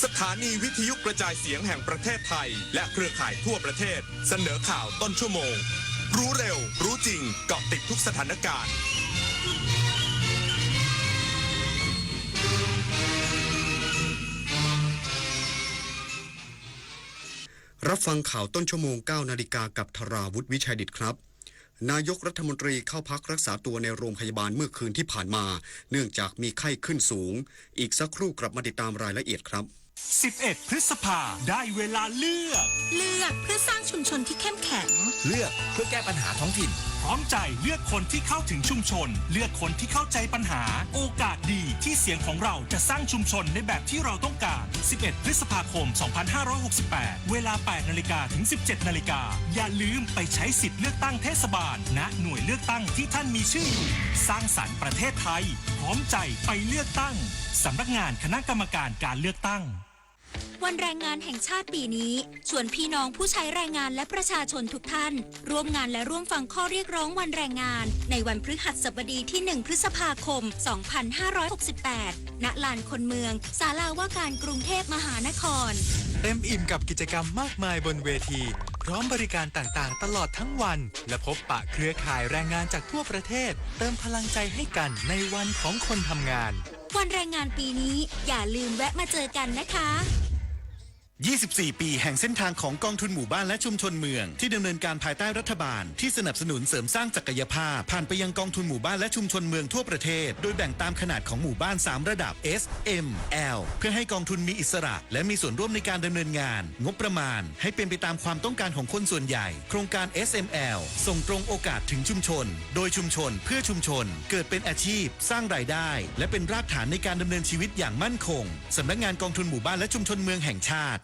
สถานีวิทยุกระจายเสียงแห่งประเทศไทยและเครือข่ายทั่วประเทศ เสนอข่าวต้นชั่วโมง รู้เร็ว รู้จริง เกาะติดทุกสถานการณ์ รับฟังข่าวต้นชั่วโมง เก้านาฬิกา กับธราวุฒิ วิชัยดิตครับ นายกรัฐมนตรีเข้าพักรักษาตัวในโรงพยาบาลเมื่อคืนที่ผ่านมา เนื่องจากมีไข้ขึ้นสูง อีกสักครู่กลับมาติดตามรายละเอียดครับ สิบเอ็ด พฤษภา ได้เวลาเลือก เลือกเพื่อสร้างชุมชนที่เข้มแข็ง เลือกเพื่อแก้ปัญหาท้องถิ่น พร้อมใจเลือกคนที่เข้าถึงชุมชน เลือกคนที่เข้าใจปัญหา โอกาสดีที่เสียงของเราจะสร้างชุมชนในแบบที่เราต้องการ สิบเอ็ด พฤษภาคม สองพันห้าร้อยหกสิบแปด เวลา แปดนาฬิกา ถึง สิบเจ็ดนาฬิกา อย่าลืมไปใช้สิทธิ์เลือกตั้งเทศบาล ณ หน่วยเลือกตั้งที่ท่านมีชื่ออยู่ สร้างสรรค์ประเทศไทย พร้อมใจไปเลือกตั้ง สำนักงานคณะกรรมการการเลือกตั้ง วันแรงงานแห่งชาติปีนี้ ชวนพี่น้องผู้ใช้แรงงานและประชาชนทุกท่าน ร่วมงานและร่วมฟังข้อเรียกร้องวันแรงงาน ในวันพฤหัสบดีที่ หนึ่ง พฤษภาคม สองพันห้าร้อยหกสิบแปด ณ ลานคนเมือง ศาลาว่าการกรุงเทพมหานคร เต็มอิ่มกับกิจกรรมมากมายบนเวที พร้อมบริการต่างๆ ตลอดทั้งวัน และพบปะเครือข่ายแรงงานจากทั่วประเทศ เติมพลังใจให้กันในวันของคนทำงาน วันแรงงานปีนี้ อย่าลืมแวะมาเจอกันนะคะ ยี่สิบสี่ ปีแห่งเส้นทางของกองทุนหมู่บ้านและชุมชนเมือง ที่ดำเนินการภายใต้รัฐบาลที่สนับสนุนเสริมสร้างศักยภาพ ผ่านไปยังกองทุนหมู่บ้านและชุมชนเมืองทั่วประเทศ โดยแบ่งตามขนาดของหมู่บ้าน สาม ระดับ S M L เพื่อให้กองทุนมีอิสระ และมีส่วนร่วมในการดำเนินงาน งบประมาณให้เป็นไปตามความต้องการของคนส่วนใหญ่ โครงการ S M L ส่งตรงโอกาสถึงชุมชน โดยชุมชน เพื่อชุมชน เกิดเป็นอาชีพ สร้างรายได้ และเป็นรากฐานในการดำเนินชีวิตอย่างมั่นคง สำนักงานกองทุนหมู่บ้านและชุมชนเมืองแห่งชาติ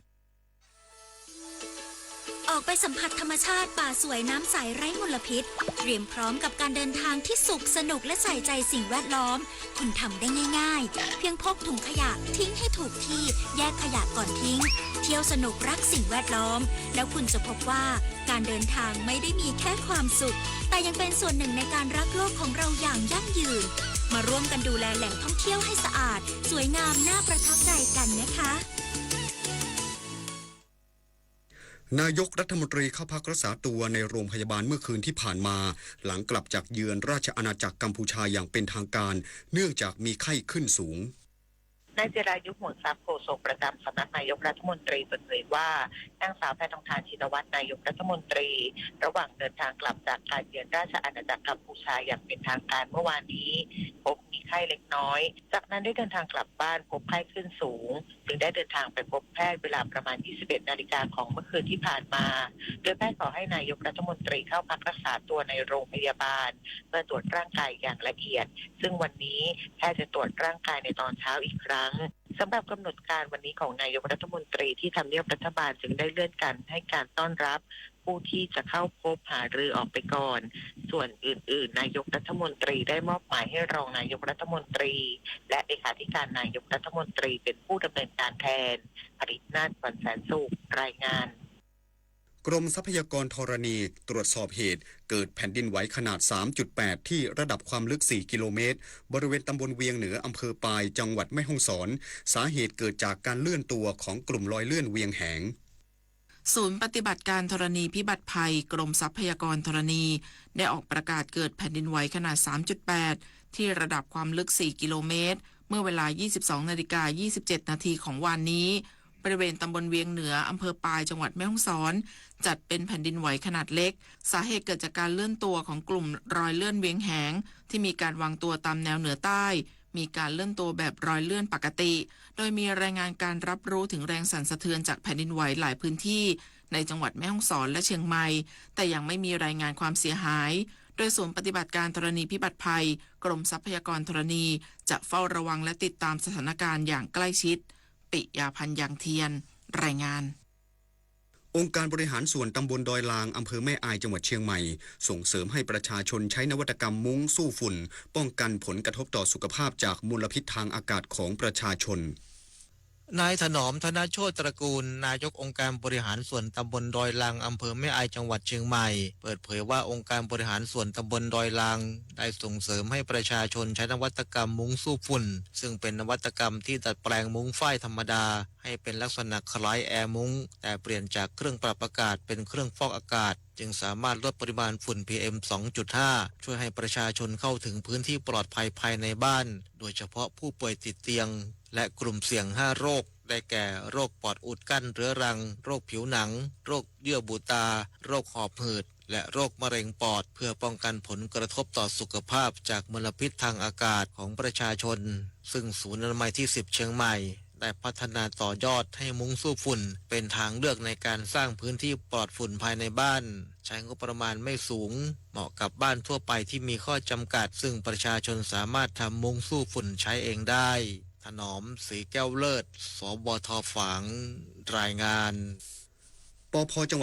ออกไปสัมผัสธรรมชาติป่าสวยน้ำใสไร้มลพิษ เตรียมพร้อมกับการเดินทางที่สุขสนุกและใส่ใจสิ่งแวดล้อม คุณทำได้ง่ายๆ เพียงพกถุงขยะทิ้งให้ถูกที่ แยกขยะก่อนทิ้ง เที่ยวสนุกรักสิ่งแวดล้อม แล้วคุณจะพบว่าการเดินทางไม่ได้มีแค่ความสุข แต่ยังเป็นส่วนหนึ่งในการรักโลกของเราอย่างยั่งยืน มาร่วมกันดูแลแหล่งท่องเที่ยวให้สะอาด สวยงามน่าประทับใจกันนะคะ นายกรัฐมนตรีเข้าพักรักษาตัวในโรงพยาบาลเมื่อคืนที่ผ่านมา หลังกลับจากเยือนราชอาณาจักรกัมพูชาอย่างเป็นทางการ เนื่องจากมีไข้ขึ้นสูง นายจิรายุ หมุนทรัพย์ โฆษกประจำสำนักนายกรัฐมนตรีเปิดเผยว่า นางสาวแพทองธาร ชินวัตร นายกรัฐมนตรี ระหว่างเดินทางกลับจากการเยือนราชอาณาจักรกัมพูชาอย่างเป็นทางการเมื่อวานนี้ พบมีไข้เล็กน้อย จากนั้นได้เดินทางกลับบ้านพบไข้ขึ้นสูง จึงได้เดินทางไปพบแพทย์เวลาประมาณ ยี่สิบเอ็ดนาฬิกาของเมื่อคืนที่ผ่านมา โดยแพทย์ขอให้นายกรัฐมนตรีเข้าพักรักษาตัวในโรงพยาบาล เพื่อตรวจร่างกายอย่างละเอียด ซึ่งวันนี้แพทย์จะตรวจร่างกายในตอนเช้าอีกครั้ง สำหรับกำหนดการวันนี้ของนายกรัฐมนตรีที่ทำเนียบรัฐบาลจึงได้เลื่อนการให้การต้อนรับผู้ที่จะเข้าพบหารือออกไปก่อน ส่วนอื่นๆ นายกรัฐมนตรีได้มอบหมายให้รองนายกรัฐมนตรี และเลขาธิการนายกรัฐมนตรีเป็นผู้ดำเนินการแทน อรินาถ วันแสนสุข รายงาน กรมทรัพยากรธรณีตรวจสอบเหตุเกิดแผ่นดินไหวขนาด สามจุดแปด ที่ระดับความลึก สี่กิโลเมตร บริเวณตำบลเวียงเหนือ อำเภอปาย จังหวัดแม่ฮ่องสอน สาเหตุเกิดจากการเลื่อนตัวของกลุ่มรอยเลื่อนเวียงแหง ศูนย์ปฏิบัติการธรณีพิบัติภัย กรมทรัพยากรธรณี ได้ออกประกาศเกิดแผ่นดินไหวขนาด สามจุดแปด ที่ระดับความลึก สี่กิโลเมตร เมื่อเวลา ยี่สิบสองนาฬิกา ยี่สิบเจ็ดนาทีของวานนี้ บริเวณตำบลเวียงเหนือ อำเภอปาย จังหวัดแม่ฮ่องสอน จัดเป็นแผ่นดินไหวขนาดเล็ก สาเหตุเกิดจากการเลื่อนตัวของกลุ่มรอยเลื่อนเวียงแหง ที่มีการวางตัวตามแนวเหนือใต้ มีการเลื่อนตัวแบบรอยเลื่อนปกติ โดยมีรายงานการรับรู้ถึงแรงสั่นสะเทือนจากแผ่นดินไหวหลายพื้นที่ ในจังหวัดแม่ฮ่องสอนและเชียงใหม่ แต่ยังไม่มีรายงานความเสียหาย โดยศูนย์ปฏิบัติการธรณีพิบัติภัย กรมทรัพยากรธรณี จะเฝ้าระวังและติดตามสถานการณ์อย่างใกล้ชิด ปิยาพันธ์ ยังเทียน รายงาน องค์การบริหารส่วนตำบลดอยลาง อำเภอแม่อาย จังหวัดเชียงใหม่ ส่งเสริมให้ประชาชนใช้นวัตกรรมมุ้งสู้ฝุ่น ป้องกันผลกระทบต่อสุขภาพจากมลพิษทางอากาศของประชาชน นายถนอม ธนโชติตระกูล นายกองค์การบริหารส่วนตำบลดอยลาง อำเภอแม่อาย จังหวัดเชียงใหม่ เปิดเผยว่าองค์การบริหารส่วนตำบลดอยลาง ได้ส่งเสริมให้ประชาชนใช้นวัตกรรมมุ้งสู้ฝุ่น ซึ่งเป็นนวัตกรรมที่ดัดแปลงมุ้งฝ้ายธรรมดา ให้เป็นลักษณะคล้ายแอร์มุ้ง แต่เปลี่ยนจากเครื่องปรับอากาศเป็นเครื่องฟอกอากาศ จึงสามารถลดปริมาณฝุ่น พีเอ็ม สองจุดห้า ช่วยให้ประชาชนเข้าถึงพื้นที่ปลอดภัยภายในบ้าน โดยเฉพาะผู้ป่วยติดเตียง และกลุ่มเสี่ยง ห้า โรค ได้แก่ โรคปอดอุดกั้นเรื้อรัง โรคผิวหนัง โรคเยื่อบุตา โรคหอบหืด และโรคมะเร็งปอด เพื่อป้องกันผลกระทบต่อสุขภาพจากมลพิษทางอากาศของประชาชน ซึ่งศูนย์อนามัยที่สิบเชียงใหม่ ได้พัฒนาต่อยอดให้มุ้งสู้ฝุ่น เป็นทางเลือกในการสร้างพื้นที่ปลอดฝุ่นภายในบ้าน ใช้งบประมาณไม่สูง เหมาะกับบ้านทั่วไปที่มีข้อจำกัด ซึ่งประชาชนสามารถทำมุ้งสู้ฝุ่นใช้เองได้ ถนอม ศรีแก้วเลิศ สวท ฝาง รายงาน ปภ จังหวัด